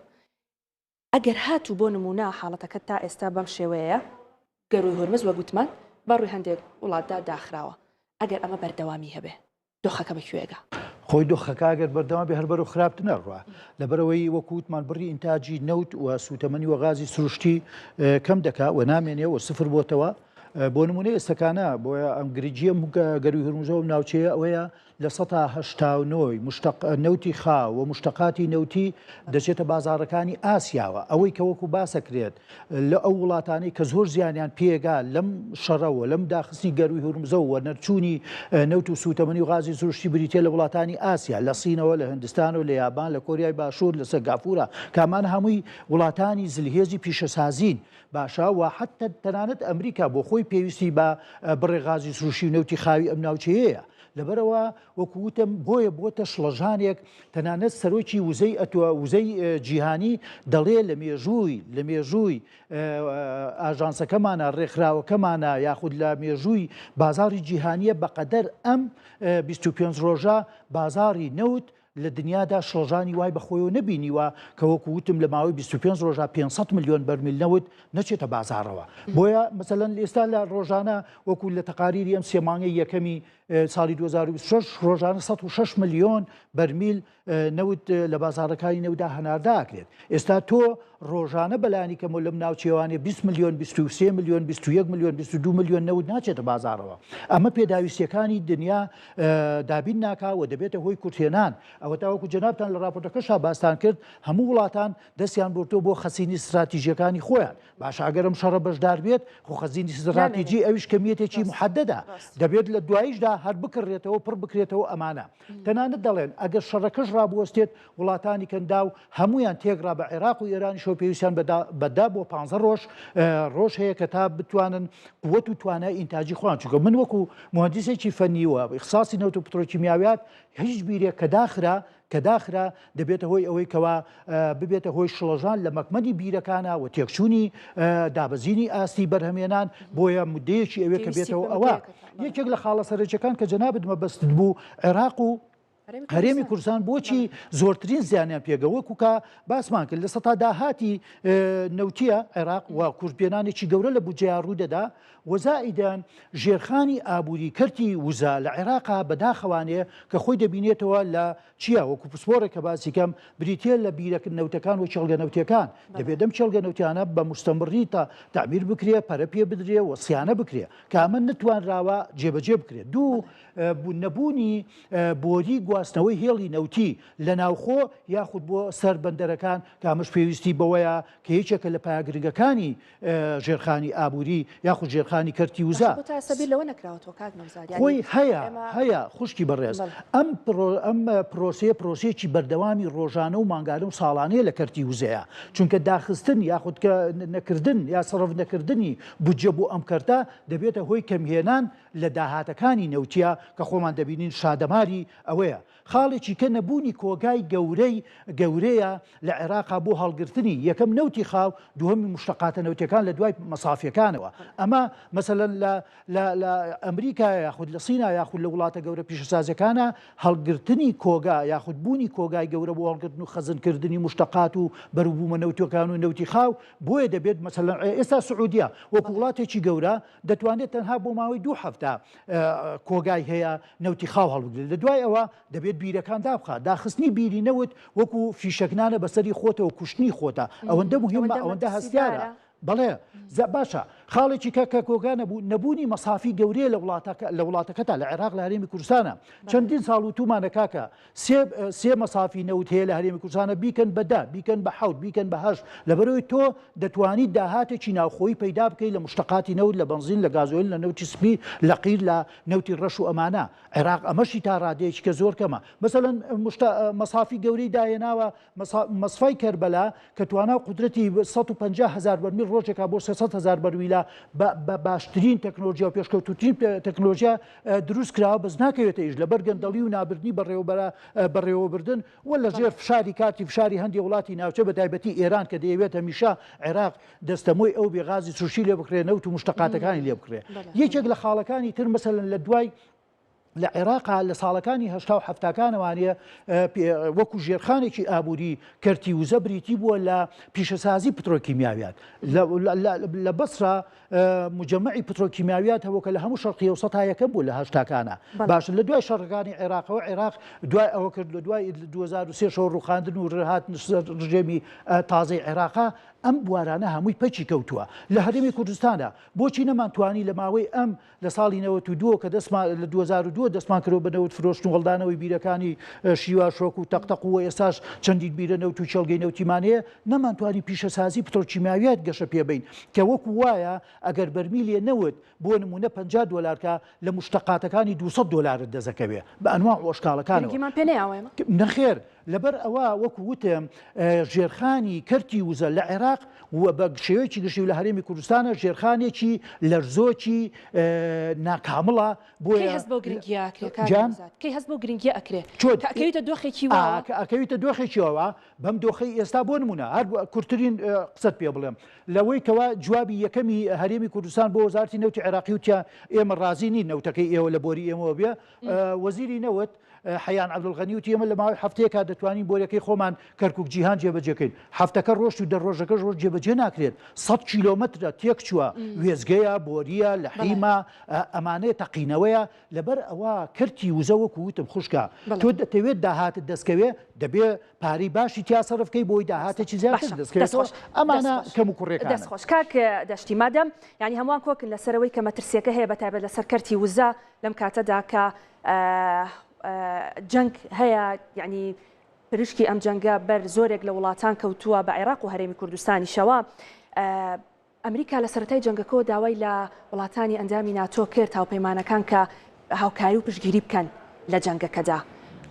ئەگەر هاتوو بۆ نموونە حاڵەتەکە تا ئێستا بەم شێوەیەیە، گەرووی هورمز وەک وتمان بە ڕووی هەندێک وڵاتدا داخراوە، ئەگەر ئەمە بەردەوامی هەبێ دۆخەکە بە کوێ ئەگا؟ خۆی دۆخەکە ئەگەر بەردەوام بێ هەر بەرەو خراپتر نەڕوا. لەبەرئەوەی وەکو وتمان بڕی ئینتاجی نەوت و سووتەمەنی و غازی سروشتی کەم دەکا و نامێنێ و سفر بۆتەوە. بۆ نموونە ئێستەکانە بۆیە ئەم گرنگییە گەرووی هورمزە و ناوچەیە ئەوەیە 89% ی مشتق نەوتی خاو و مشتقاتی نەوتی دەچێتە بازاڕەکانی ئاسیاوە. ئەوەی کە وەکو باسەکرێت لە ئەو وڵاتانەی کە زۆر زیانیان پێگا لەم شەڕە و لەم داخستنی گەرووی هورمزە و نەرچوونی نەوت و سووتەمەنی و غازی سروشتی بریتیە لە وڵاتانی ئاسیا، لە سینەوە، لە هندستانەوە، لە یابان، لە کۆریای باشوور، لە سەنگافورە، کە ئەمانە هەمووی وڵاتانی زلهێزی پیشەسازین. باشە و حەتتا تەنانەت ئەمریکا بۆ خۆی پێویستی بە بڕێ غازی سروشتی و نەوتی خاوی ئەم ناوچەیەیە. لەبەرئەوە وەکو وتم بۆیە بۆتە شڵەژانێک تەنانەت سەرۆکی وزەی ئەتۆ وزەی جیهانی دەڵێ لە مێژووی لە مێژووی ئاژانسەکەمانە ڕێکخراوەکەمانە یاخود لە مێژووی بازاڕی جیهانیە بەقەدەر ئەم 25 ڕۆژە بازاڕی نەوت لە دنیادا شڵەژانی وای بەخۆیەوە نەبینیوە کە وەکو وتم لە ماوەی 25 ڕۆژە 500 ملیۆن بەرمیل نەوت نەچێتە بازاڕەوە بۆیە مەسەلەن ئێستا لە ڕۆژانە وەکو لە تەقاریری ئەم سێ مانگەی یەکەمی ساڵی 2026 ڕۆژانە 106 ملیۆن بەرمیل نەوت لە بازاڕەکانی نەوتدا هەناردە ئەکرێت. ئێستا تۆ ڕۆژانە بەلانی کەمەوە لەم ناوچەوانێ 20 ملیۆن 23 ملیۆن 21 ملیۆن 22 ملیۆن نەوت ناچێتە بازاڕەوە. ئەمە پێداویستیەکانی دنیا دابین ناکا و دەبێتە هۆی کورتهێنان. ئەوە تاوەکو جەنابتان لە ڕاپۆرتەکەشا باستان کرد هەموو وڵاتان دەستیان بردووە بۆ خەسینی ستراتیژیەکانی خۆیان. باشە ئەگەر ئەم شەڕە بەشدار بێت خۆ خەزینی ستراتیجی ئەویش کەمیەتێکی محەدەدە دەبێت لە دواییشدا هەر بکڕێتەوە پڕ بکرێتەوە ئەمانە تەنانەت دەڵێن ئەگەر شەڕەکەش ڕابوەستێت وڵاتانی کەنداو هەمویان تێکڕا بە عێراق و ئێرانیشەوە پێویستیان بە دە بۆ پ ڕۆژ ڕۆژ هەیە کە تا بتوانن قوت و توانای ئینتاجی خۆیان چونکە من وەکو مهندسێکی فەنی و ئیخساسی نەوت و پترۆکیمیاویات هیچ بیرێک کە داخرا کە داخرا دەبێتە هۆی ئەوەی کەوا ببێتە هۆی شڵەژان لە مەکمەنی بیرەکانە و تێکچوونی دابەزینی ئاستی بەرهەمێنان بۆیە مدەیەکی ئەوێ کە بێتەوە ئەوە یەکێک لە خاڵە سەرەکیەکان کە جەنابت مەبەستت بوو عێراق و هەرێمی کوردستان بۆچی زۆرترین زیانیان پێگە وەکو کە باسمان کرد لە سەتا داهاتی نەوتیە عێراق و کورتپێنانێکی گەورە لە بودجەیان ڕوو دەدا و زائیدەن ژێرخانی ئابووری کەرتی وزە لە عێراقا بەداخەوانێ کە خۆی دەبینێتەوە لە چیا وەکو پسپۆڕێک کە باسی کەم بریتیە لە بیرە نەوتەکان و کێڵگە نەوتیەکان دەبێت دەم کێڵگە نەوتیانە بە مستەمڕی تا تەعمیر بکرێ پەرە پێ بدرێ و سیانە بکرێ کە ئەمە نتوانراوە جێبەجێ بکرێت دوو نەبوونی بۆری گواستنەوەی هێڵی نەوتی لە ناوخۆ یاخود بۆ سەر بەندەرەکان کە ئەمەش پێویستی بەوەیە کە یەکێکە لە پایە گرنگەکانی ژێرخانی ئابووری یاخود ژێرخانی کەرتی وزە. باشە بۆ تا ئێستا بیر لەوە نەکراوەتەوە کاک نەوزاد یانی خۆی هەیە ئێمە هەیە خوشکی بەڕێز بەڵێ. ئەم پڕۆ ئەم پرۆسەیە پرۆسەیەکی بەردەوامی ڕۆژانە و مانگانە و ساڵانەیە لە کەرتی وزەیە چونکە داخستن یاخود کە نەکردن یا سەرف نەکردنی بودجە بۆ ئەم کەرتە دەبێتە هۆی کەمهێنان لە داهاتەکانی نەوتیە کە خۆمان دەبینین شادەماری ئەوەیە خاڵێکی کە نەبوونی کۆگای گەورەی گەورەیە لە عێراقا بۆ هەڵگرتنی یەکەم نەوتی خاو دووهەمی موشتەقاتە نەوتیەکان لە دوای مەسافیەکانەوە ئەمە مەسەلەن لە لە لە ئەمریکا یاخود لە سینا یاخود لە وڵاتە گەورە پیشەسازیەکانە هەڵگرتنی کۆگا یاخود بوونی کۆگای گەورە بۆ هەڵگرتن و خەزنکردنی موشتەقات و بەروبوومە نەوتیەکان و نەوتی خاو بۆیە دەبێت مەسەلەن ئێستا سعودیە وەکو وڵاتێکی گەورە دەتوانێت تەنها بۆ ماوەی دوو هەفتە کۆگای هەیە نەوتی خاو هەڵبگرێت لە دوای ئەوە دەبێت بیرەکان دابخات داخستنی بیری نەوت وەکو فیشەکنانە بەسەری خۆتەوە کوشتنی خۆتە ئەوەندە مهمە ئەوەندە هەستیارە بەڵێ. باشە خاڵێکی کە کە کۆگا نەبوو نەبوونی مەسافی گەورەیە لە وڵاتەکە لە وڵاتەکەتا لە عێراق لە هەرێمی کوردستانە چەندین ساڵ وتومانە کاکە سێ سێ مەسافی نەوت هەیە لە هەرێمی کوردستانە بیکەن بە دە بیکەن بە حەوت بیکەن بە هەشت لەبەرەوەی تۆ دەتوانیت داهاتێکی ناوخۆیی پەیدا بکەیت لە مشتەقاتی نەوت لە بەنزین لە گازۆیل لە نەوتی سپی لە قیر لە نەوتی ڕەش و ئەمانە عێراق ئەمەشی تا ڕادەیەکی کە زۆر کەمە مەسەلەن مشتە مەسافی گەورەی داهێناوە مەسفای کەربەلا کە توانا و قودرەتی 150 هەزار بەرمیل ڕۆژێکا بۆ 300 هەزار بەرمیلە بە باشترین تەکنۆلۆژیا و پێشکەوتووترین تەکنۆلۆژیا دروست کراوە بەس ناکەوێتە ئیش لەبەر گەندەڵی و نابردنی بەڕێوەبەرە بەڕێوەبردن و لە ژێر فشاری کاتی فشاری هەندێ وڵاتی ناوچە بە تایبەتی ئێران کە دەیەوێت هەمیشە عێراق دەستەمۆی ئەو بێ غازی سروشتی لێ بکڕێ نەوت و مشتەقاتەکانی لێ بکڕێ یەکێک لە خاڵەکانی تر مەسەلەن لە دوای لە عێراقا لە ساڵەکانی هەشتا و حەفتاکانەوانە وەکو ژێرخانێکی ئابووری کەرتی وزە بریتی بووە لە پیشەسازی پترۆکیمیاویات لە بەسرا مجەمەعی پترۆکیمیاویات هەبوو کە لە هەموو شەرقی ئەوسەتا یەکەم بوو لە هەشتاکانە باشە لە دوای شەڕەکانی عێراقەوە عێراق دوای ئەوە کرد لە دوای 2023 شەوە ڕوخاندن و هات ڕژێمی تازەی عێراقا ئەم بوارانە هەمووی پەکی کەوتووە لە هەرێمی کوردستانە بۆچی نەمانتوانی لە ماوەی ئەم لە ساڵی 92 کە دەستمان لە 2002 دەستمان کردەوە بە نەوت فرۆشتن و هەڵدانەوەی بیرەکانی شیواشۆک و تەقتەق و ئێستاش چەندین بیرە نەوت و کێڵگەی نەوتیمان هەیە نەمانتوانی پیشەسازی پترۆکیمیاویات گەشە پێبەین کە وەکو وایە ئەگەر بەرمیلێ نەوت بۆ نمونە 50 دۆلارکە لە مشتەقاتەکانی 200 دۆلارت دەزەکەوێ بە ئەنواع و ئەشکاڵەکانەوە. گرنگیمان پێ نەیاوە ئێمە؟ نەخێر لەبەر ئەوە وەکو وتم ژێرخانی کەرتی وزە لە عێراق و بە شێوەیەکی گشتی و لە هەرێمی کوردستانە ژێرخانێکی لەرزۆکی ناکامڵە بۆیە کەی هەست بەو گرنگییە ئەکرێ کاک جان؟ نەوزاد؟ کەی هەست بەو گرنگییە ئەکرێ؟ چۆن؟ کە ئەکەویتە دۆخێکی ئا واوە؟ کە ئەکەویتە دۆخێکی واوە بەم دۆخەی ئێستا بۆ نموونە هەر کورتترین قسەت پێ بڵێم لەوەی کەوا جوابی یەکەمی هەرێمی کوردستان بۆ وەزارەتی نەوتی عێراقی وتیان ئێمە ڕازی نین نەوتەکەی ئێوە لە بۆری ئێمەوە بێ وەزیری نەوت حەیان عەبدولغەنی وتی ئێمە لە ماوەی هەفتەیەکا دەتوانین بۆریەکەی خۆمان کەرکوک جیهان جێبەجێکەین هەفتەکە ڕۆشت و دە ڕۆژەکەش ڕۆشت جێبەجێ ناکرێت سەد کیلۆمەترە تێکچووە وێستگەیە بۆریە لەحیمە ئەمانەیە تەقینەوەیە لەبەر ئەوە کەرتی وزە وەکو وتم خوشکە تۆ دەتەوێت داهاتت دەستکەوێ دەبێ پارەی باشی تیا سەرف کەی بۆی داهاتێکی زیاتر دەستکەوێتەوە ئەمانە کەم و کوڕیەکانن. دەست خۆش کاک دەشتی مادەم یانی هەمووان کۆکن لەسەرەوەی کە مەترسیەکە هەیە بەتایبەت لەسەر کەرتی وزە لەم کاتەدا کە جەنگ هەیە یعنی پرشکی ئەم جەنگە بەر زۆرێک لە وڵاتان کەوتووە بە عێراق و هەرێمی کوردستانیشەوە. ئەمریکا لە سەرەتای جەنگەکەوە داوای لە وڵاتانی ئەندامی ناتۆ کرد هاوپەیمانەکان کە هاوکاری و پشتگیری بکەن لە جەنگەکەدا.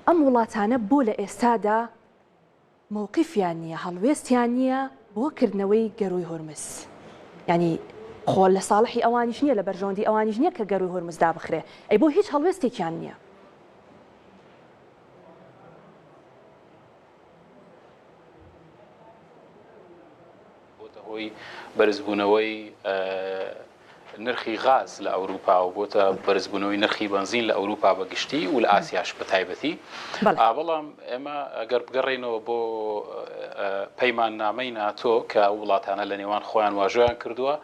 ئەم وڵاتانە بۆ لە ئێستادا مەوقیفیان نییە، هەڵوێستیان نییە بۆ کردنەوەی گەرووی هورمز؟ یانی خۆ لە ساڵحی ئەوانیش نییە، لە بەرژەوەندی ئەوانیش نییە کە گەرووی هورمز دابخرێ، ئەی بۆ هیچ هەڵوێستێکیان نییە؟ بۆتە هۆی بەرزبوونەوەی نرخی غاز لە ئەوروپا و بۆتە بەرزبوونەوەی نرخی بەنزین لە ئەوروپا بە گشتی و لە ئاسیاش بە تایبەتی. بەڵام ئێمە ئەگەر بگەڕێینەوە بۆ پەیماننامەی ناتۆ کە ئەو وڵاتانە لە نێوان خۆیان واژۆیان کردووە،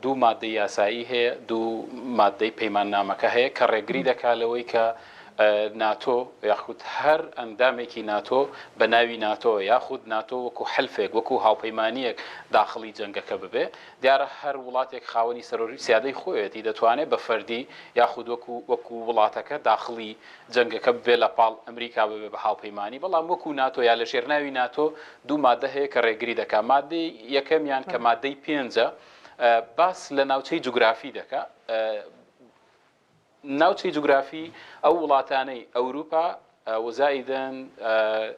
دوو مادەی یاسایی هەیە، دوو مادەی پەیماننامەکە هەیە کە ڕێگری دەکات لەوەی کە ناتۆ یاخود هەر ئەندامێکی ناتۆ بە ناوی ناتۆ یاخود ناتۆ وەکو حلفێک وەکو هاوپەیمانییەک داخڵی جەنگەکە ببێ. دیارە هەر وڵاتێک خاوەنی سەرۆری و سیادەی خۆیەتی دەتوانێ بە فەردی یاخود وەکو وەکو وڵاتەکە داخڵی جەنگەکە ببێ لە پاڵ ئەمریکا ببێ بە هاوپەیمانی بەڵام وەکو ناتۆ یا لە ژێر ناوی ناتۆ دوو مادە هەیە کە ڕێگری دەکا مادەی یەکەمیان کە مادەی پێنجە باس لە ناوچەی جوگرافی دەکا ناوچەی جوگرافی ئەو وڵاتانەی ئەوروپا و زائیدەن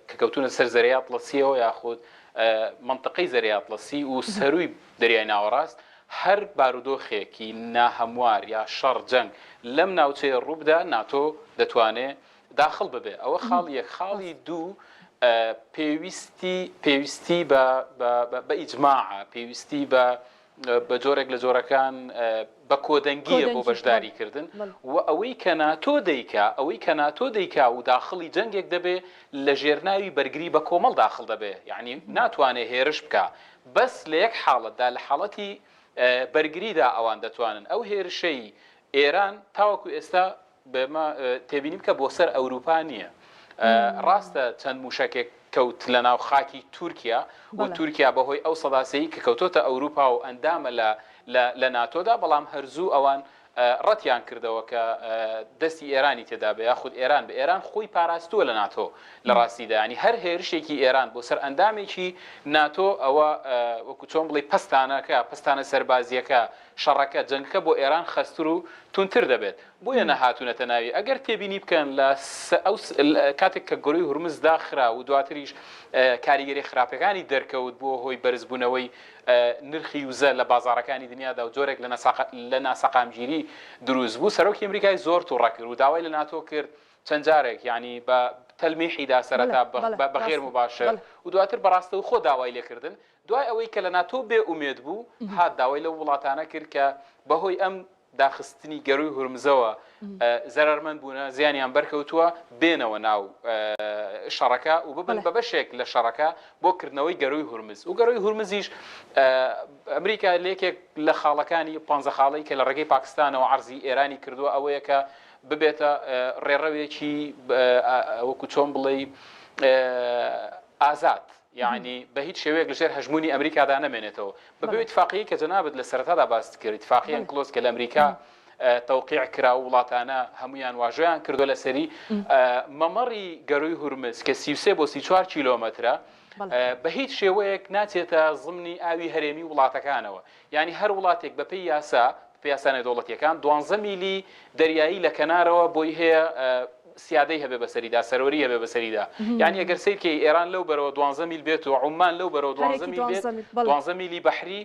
کە کەوتونە سەر زەریای ئەتڵەسیەوە یاخود مەنتقەی زەریای ئەتڵەسی و سەروی دەریای ناوەڕاست هەر بارودۆخێکی ناهەموار یا شەڕ جەنگ لەم ناوچەیە ڕووبدا ناتۆ دەتوانێ داخڵ ببێ ئەوە خاڵی یەک خاڵی دوو پێویستی پێویستی بە بە ئیجماعە پێویستی بە بە جۆرێک لە جۆرەکان بە کۆدەنگییە بۆ بەشداری کردن و ئەوەی کە ناتۆ دەیکا ئەوەی کە ناتۆ دەیکا و داخڵی جەنگێک دەبێ لە ژێر ناوی بەرگری بە کۆمەڵ داخڵ دەبێ یانی ناتوانێ هێرش بکا بەس لە یەک حاڵەتدا لە حاڵەتی بەرگریدا ئەوان دەتوانن ئەو هێرشەی ئێران تاوەکو ئێستا بێمە تێبینی بکە بۆ سەر ئەوروپا نییە ڕاستە چەند موشەکێک. کەوت لە ناو خاکی تورکیا و تورکیا بە هۆی ئەو سەداسەی کە کەوتۆتە ئەوروپا و ئەندامە لە لە لە ناتۆدا بەڵام هەر زوو ئەوان ڕەتیان کردەوە کە دەستی ئێرانی تێدا بێ یاخود ئێران بێ. ئێران خۆی پاراستووە لە ناتۆ لە ڕاستیدا یانی هەر هێرشێکی ئێران بۆ سەر ئەندامێکی ناتۆ ئەوە وەکو چۆن بڵێی پەستانەکە، پەستانە سەربازییەکە، شەڕەکە، جەنگەکە بۆ ئێران خەستتر و توندتر دەبێت. بۆیە نەهاتوونەتە ناوی. ئەگەر تێبینی بکەن لە ئەو کاتێک کە گەرووی هورمز داخرا و دواتریش کاریگەریە خراپەکانی دەرکەوت بووە هۆی بەرزبوونەوەی نرخی وزە لە بازاڕەکانی دنیادا و جۆرێک لە ناسەقامگیری دروست بوو، سەرۆکی ئەمریکای زۆر توڕە کرد و داوای لە ناتۆ کرد چەند جارێک یانی بە تەلمیحی دا سەرەتا بە غێر موباشر و دواتر بە ڕاستەوخۆ داوای لێکردن، دوای ئەوەی کە لە ناتۆ بێ ئومێد بوو هات داوای لەو وڵاتانە کرد کە بەهۆی ئەم داخستنی گەرووی هورمزەوە زەرەرمەند بوونە، زیانیان بەرکەوتووە، بێنەوە ناو شەڕەکە و ببن بە بەشێک لە شەڕەکە بۆ کردنەوەی گەرووی هورمز و گەرووی هورمزیش ئەمریکا لە یەکێک لە خاڵەکانی پانزە خاڵەی کە لە ڕێگەی پاکستانەوە عەرزی ئێرانی کردووە ئەوەیە کە ببێتە ڕێڕەوێکی وەکو چۆن بڵێی ئازاد یەعنی بە هیچ شێوەیەک لەژێر هەژموونی ئەمریکادا نەمێنێتەوە. بە پێی ئیتفاقیەی کە جەنابت لە سەرەتادا باست کرد، ئیتفاقیە ئەنکلۆس کە لە ئەمریکا تەوقیع کرا و وڵاتانە هەموویان واژۆیان کردووە لەسەری، مەمەڕی گەرووی هورمز کە 33 بۆ 34 کیلۆمەترە بە هیچ شێوەیەک ناچێتە زمنی ئاوی هەرێمی وڵاتەکانەوە. یانی هەر وڵاتێک بە پێی یاسا، بە پێی یاسا نێودەوڵەتییەکان، دوانزە میلی دەریایی لە کەنارەوە بۆی هەیە سیادەی هەبێ بەسەریدا، سەروەری هەبێ بەسەریدا. یانی ئەگەر سەیر کەی ئێران لەو بەرەوە دوانزە میل بێت و عوممان لەو بەرەوە دوانزە میل بێت، دوانزە میلی بەحری،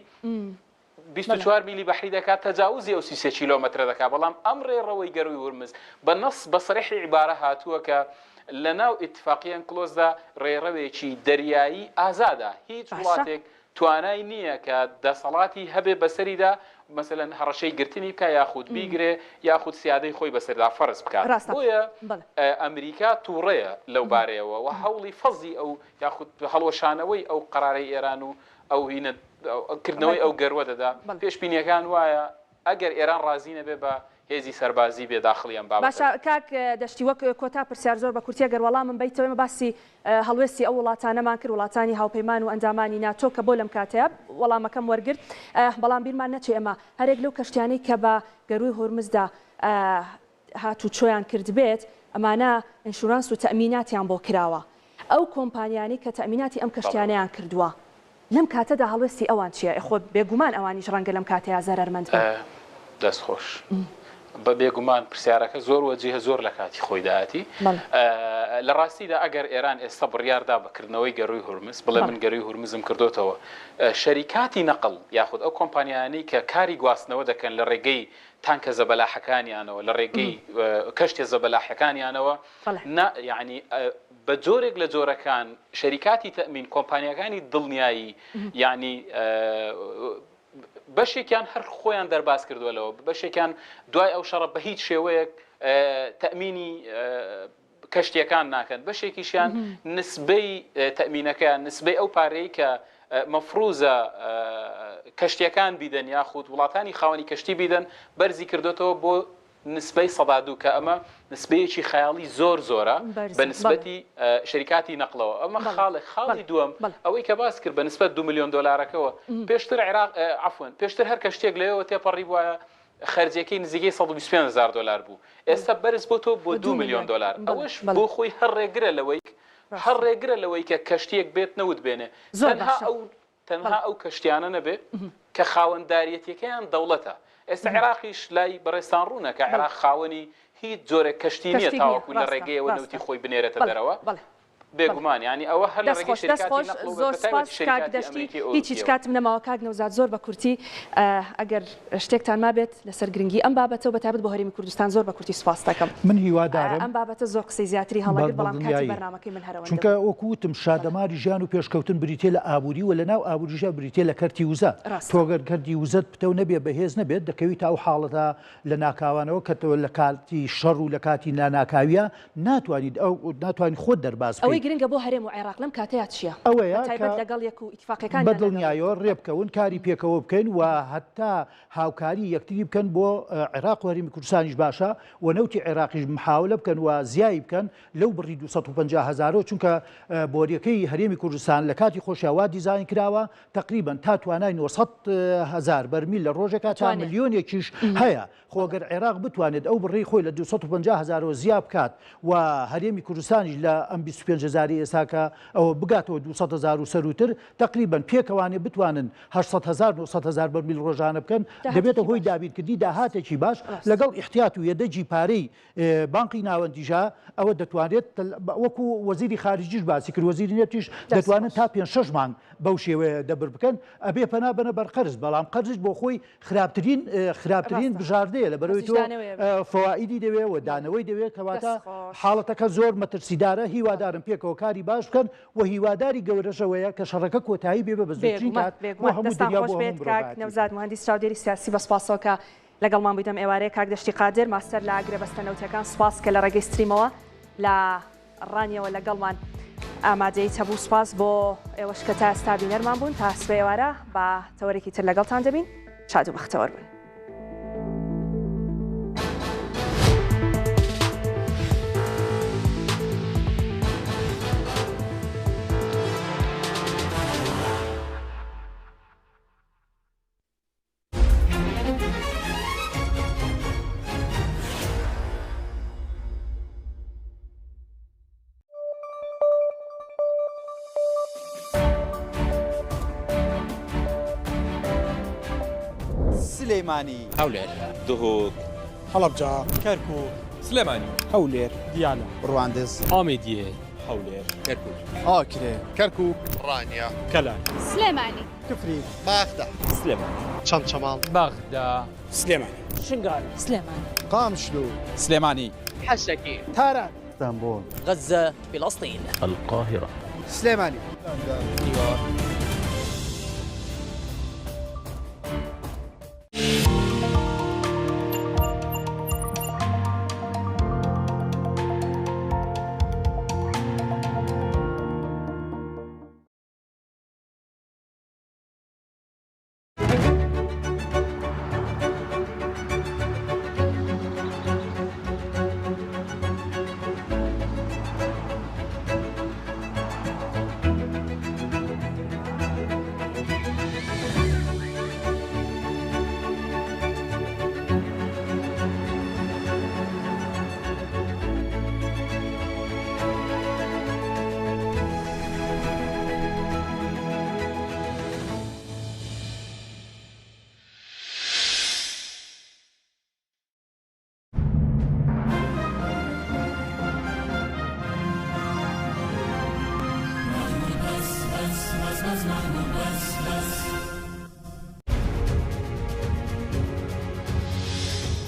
24 میلی بەحری دەکات، تەجاوزی ئەو 33 کیلۆمەترە دەکات. بەڵام ئەم ڕێڕەوەی گەرووی هورمز بە نەس، بە سەریحی عیبارە هاتووە کە لە ناو ئیتفاقیە ئەنکلۆسدا ڕێڕەوێکی دەریایی ئازادە. هیچ وڵاتێک توانای نییە کە دەسەڵاتی هەبێ بەسەریدا، مەسەلەن هەڕەشەی گرتنی بکا یاخود بیگرێ یاخود سیادەی خۆی بەسەردا فەرز بکات. بۆیە ئەمریکا تووڕەیە لەو بارەیەوە و هەوڵی فەزی ئەو یاخود هەڵوەشانەوەی ئەو قەرارەی ئێران و ئەو هینە کردنەوەی ئەو گەروە دەدا. پێشبینییەکان وایە ئەگەر ئێران ڕازی نەبێ بە هێزی سەربازی بێ داخڵی ئەم بابەتە باشە بێت. کاک دەشتی وەک کۆتا پرسیار زۆر بە کورتی ئەگەر وەڵامم بەیتەوە ئێمە باسی هەڵوێستی ئەو وڵاتانەمان کرد وڵاتانی هاوپەیمان و ئەندامانی ناتۆ کە بۆ لەم کاتەیە وەڵامەکەم وەرگرت بەڵام بیرمان نەچێ ئێمە هەرێک لەو کەشتیانەی کە بە گەرووی هورمزدا هاتوچۆیان کردبێت ئەمانە ئینشورانس و تەئمیناتیان بۆ کراوە ئەو کۆمپانیانەی کە تەئمیناتی ئەم کەشتیانەیان کردووە لەم کاتەدا هەڵوێستی ئەوان چیە؟ ئێ خۆ بێگومان ئەوانیش ڕەنگە لەم کاتەیا زەرەرمەند بن. دەست خۆش. بە بێگومان پرسیارەکە زۆر وەجیهە زۆر لە کاتی خۆیدایەتی. لە ڕاستیدا ئەگەر ئێران ئێستا بڕیار دا بە کردنەوەی گەرووی هورمز بڵێ من گەرووی هورمزم کردۆتەوە شەریکاتی نەقڵ یاخود ئەو کۆمپانیایانەی کە کاری گواستنەوە دەکەن لە ڕێگەی تانکە زەبەلاحەکانیانەوە لە ڕێگەی کەشتیە زەبەلاحەکانیانەوە نا یەعنی بە جۆرێک لە جۆرەکان شەریکاتی تەئمین کۆمپانیاکانی دڵنیایی یەعنی بەشێکیان هەر خۆیان دەرباز کردووە لەوە بەشێکیان دوای ئەو شەڕە بە هیچ شێوەیەک تەئمینی کەشتیەکان ناکەن بەشێکیشیان نسبەی تەئمینەکەیان نسبەی ئەو پارەی کە مەفروزە کەشتیەکان بیدەن یاخود وڵاتانی خاوەنی کەشتی بیدەن بەرزی کردوێتەوە بۆ نسبەی 2% کە ئەمە نسبەیەکی خەیاڵی زۆر زۆرە بە نسبەتی شەریکاتی نەقڵەوە ئەمە خاڵێک خاڵی دووەم ئەوەی کە باس کرد بە نسبەت 2 میلیۆن دۆلارەکەوە پێشتر عێراق عەفوەن پێشتر هەر کەشتێک لەوێوە تێپەڕی بوایە خەرجیەکەی نزیکەی 125 هەزار دۆلار بوو ئێستا بەرز بۆتەوە بۆ 2 میلیۆن دۆلار ئەوەش بۆ خۆی هەر ڕێگرە لەوەی هەر ڕێگرە لەوەی کە کەشتیەک بێت نەوت بێنێ تەنها ئەو تەنها ئەو کەشتیانە نەبێ کە خاوەنداریەتیەکەیان دەوڵەتە. ئێستا عێراقیش لای بەڕێزتان ڕوونە کە عێراق خاوەنی هیچ جۆرێک کەشتی نییە تاوەکو لە ڕێگەیەوە نەوتی خۆی بنێرێتە دەرەوە. بێگومان یانی ئەوە هەر لە ڕێگەی شەریکاتی نەقڵ و بە تایبەتی شەریکاتی ئەمریکی و ئەوروپیەوە. کاتم نەماوە کاک نەوزاد زۆر بە کورتی ئەگەر شتێکتان مابێت لەسەر گرنگی ئەم بابەتە و بەتایبەت بۆ هەرێمی کوردستان زۆر بە کورتی سوپاست دەکەم. من هیوادارم. ئەم بابەتە زۆر قسەی زیاتری هەڵەگرت بەڵام کاتی بەرنامەکەی من هەر ئەوەندە چونکە وەکو وتم شادەماری ژیان و پێشکەوتن بریتیە لە ئابووری و لەناو ئابووریشدا بریتیە لە کەرتی وزە. تۆ گەر کەرتی وزەت پتەو نەبێ بەهێز نەبێت دەکەویتە ئەو حاڵەتە لەناکاوانەوە کە تۆ لە کاتی شەڕ و لە کاتی لاناکاویە ناتوانیت ئەو ناتوانیت خۆت دەرباز ئەوەی بکەیت. گرنگە بۆ هەرێم و عێراق لەم کاتەیا چییە؟ ئەوەیە بە تایبەت کە لەگەڵ یەک و ئیتیفاقیەکانیان بە لەگەڵ یەک. دڵنیایەوە ڕێبکەون کاری پێکەوە بکەین و هەتا هاوکاری یەکتری بکەن بۆ عێراق و هەرێمی کوردستانیش باشە و نەوتی عێراقیش محاولە بکەن و زیای بکەن لەو بڕی 250 هەزارەوە چونکە بۆریەکەی هەرێمی کوردستان لە کاتی خۆشیا وا دیزاین کراوە تەقریبەن تا توانای 900 هەزار بەرمیل لە ڕۆژێکا تا ملیۆنێکیش هەیە خۆ گەر عێراق بتوانێت ئەو بڕەی خۆی لە 250 هەزارەوە زیا بکات و هەرێمی کوردستانیش لە ئەم 25 هەزاری ئێستا کە ئەوە بگاتەوە 200 هەزار و سەروتر تەقریبەن پێکەوانێ بتوانن 800 هەزار 900 هەزار بەرمیل ڕۆژانە بکەن دەبێتە هۆی دابینکردنی داهاتێکی باش لەگەڵ ئیحتیات و یەدەگی پارەی بانقی ناوەندیشە ئەوە دەتوانرێت وەکو وەزیری خارجیش باسی کرد وەزیری نەوتیش دەتوانن تا پێنج شەش مانگ بەو شێوەیە دەبر بکەن ئەبێ پەنا بەنە بەر قەرز بەڵام قەرزیش بۆ خۆی خراپترین خراپترین بژاردەیە لە بەرەوەی تۆ فەوائیدی دەوێ و دانەوەی دەوێت کەواتە حاڵەتەکە زۆر مەترسیدارە هیوادارم پێکەوە کاری باش بکەن و هیواداری گەورەشەوەیە کە شەڕەکە کۆتایی بێ بە زووترین کات بۆ هەموو دنیا بۆ هەموو مرۆڤایەتی. نەوزاد موهەندیس چاودێری سیاسی بە سوپاسەوە کە لەگەڵمان بوویت ئەم ئێوارەیە کاک دەشتی قادر ماستەر لە گرێبەستە نەوتیەکان سوپاس کە لە ڕێگەی ستریمەوە لە ڕانیەوە لەگەڵمان ئامادەیت هەبوو سوپاس بۆ ئێوەش کە تا ئێستا بینەرمان بوون تا سبەی ئێوارە بە تەوەرێکی تر لەگەڵتان دەبین شاد و بەختەوەر بن. سلێمانی. هەولێر. دهۆک. هەڵەبجە. کەرکوک. سلێمانی. هەولێر. دیالە. ڕواندز. ئامێدیێ. هەولێر. کەرکوک. ئاکرێ. کەرکوک. ڕانیە. کەلار. سلێمانی. کفری. بەغدا. سلێمانی. چەمچەماڵ. بەغدا. سلێمانی. شنگال. سلێمانی. قامشلو. سلێمانی. حەسەکێ. تاران. ئیستانبوڵ. غەززە. فلسطین. القاهرە. سلێمانی. نیویۆرک.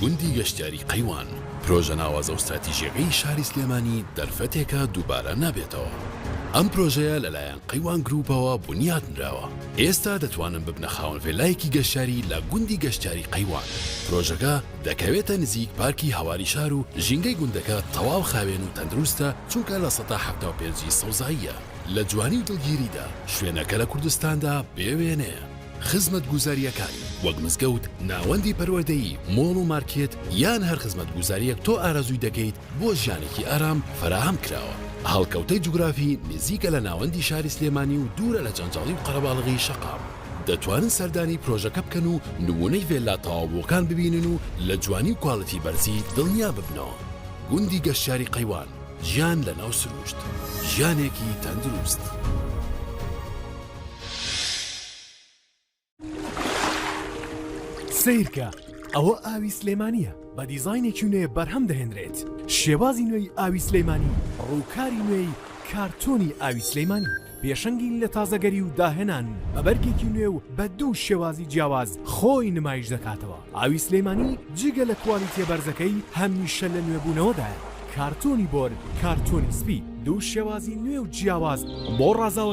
گوندی گەشتیاری قەیوان، پرۆژە ناوازە و ستراتیژییەکەی شاری سلێمانی دەرفەتێکە دووبارە نابێتەوە. ئەم پرۆژەیە لەلایەن قەیوان گرووپەوە بونیاد نراوە. ئێستا دەتوانن ببنە خاوەن ڤێلایەکی گەشتیاری لە گوندی گەشتیاری قەیوان. پرۆژەکە دەکەوێتە نزیک پارکی هەواری شار و ژینگەی گوندەکە تەواو خاوێن و تەندروستە چونکە 75% ی سەوزاییە. لە جوانی و دڵگیریدا شوێنەکە لە کوردستاندا بێ وێنەیە. خزمەتگوزارییەکانی وەک مزگەوت، ناوەندی پەروەردەیی، مۆڵ و مارکێت یان هەر خزمەتگوزارییەک تۆ ئارەزووی دەکەیت بۆ ژیانێکی ئارام فەراهەم کراوە. هەڵکەوتەی جوگرافی نزیکە لە ناوەندی شاری سلێمانی و دوورە لە جەنجاڵی و قەرەباڵغی شەقام. دەتوانن سەردانی پرۆژەکە بکەن و نموونەی ڤێللا تەواوبووەکان ببینن و لە جوانی و کوالیتی بەرزی دڵنیا ببنەوە. گوندی گەشتیاری قەیوان، ژیان لە ناو سروشت، ژیانێکی تەندروست. سەیرکە ئەوە ئاوی سلێمانییە بە دیزاینێکی نوێ بەرهەم دەهێنرێت شێوازی نوێی ئاوی سلێمانی ڕووکاری نوێی کارتۆنی ئاوی سلێمانی پێشەنگین لە تازەگەری و داهێنان بە بەرگێکی نوێ و بە دوو شێوازی جیاواز خۆی نمایش دەکاتەوە ئاوی سلێمانی جگە لە کوالیتیە بەرزەکەی هەمیشە لە نوێبوونەوەدایە کارتۆنی بۆر کارتۆنی سپی دوو شێوازی نوێ و جیاواز بۆ ڕازاوە.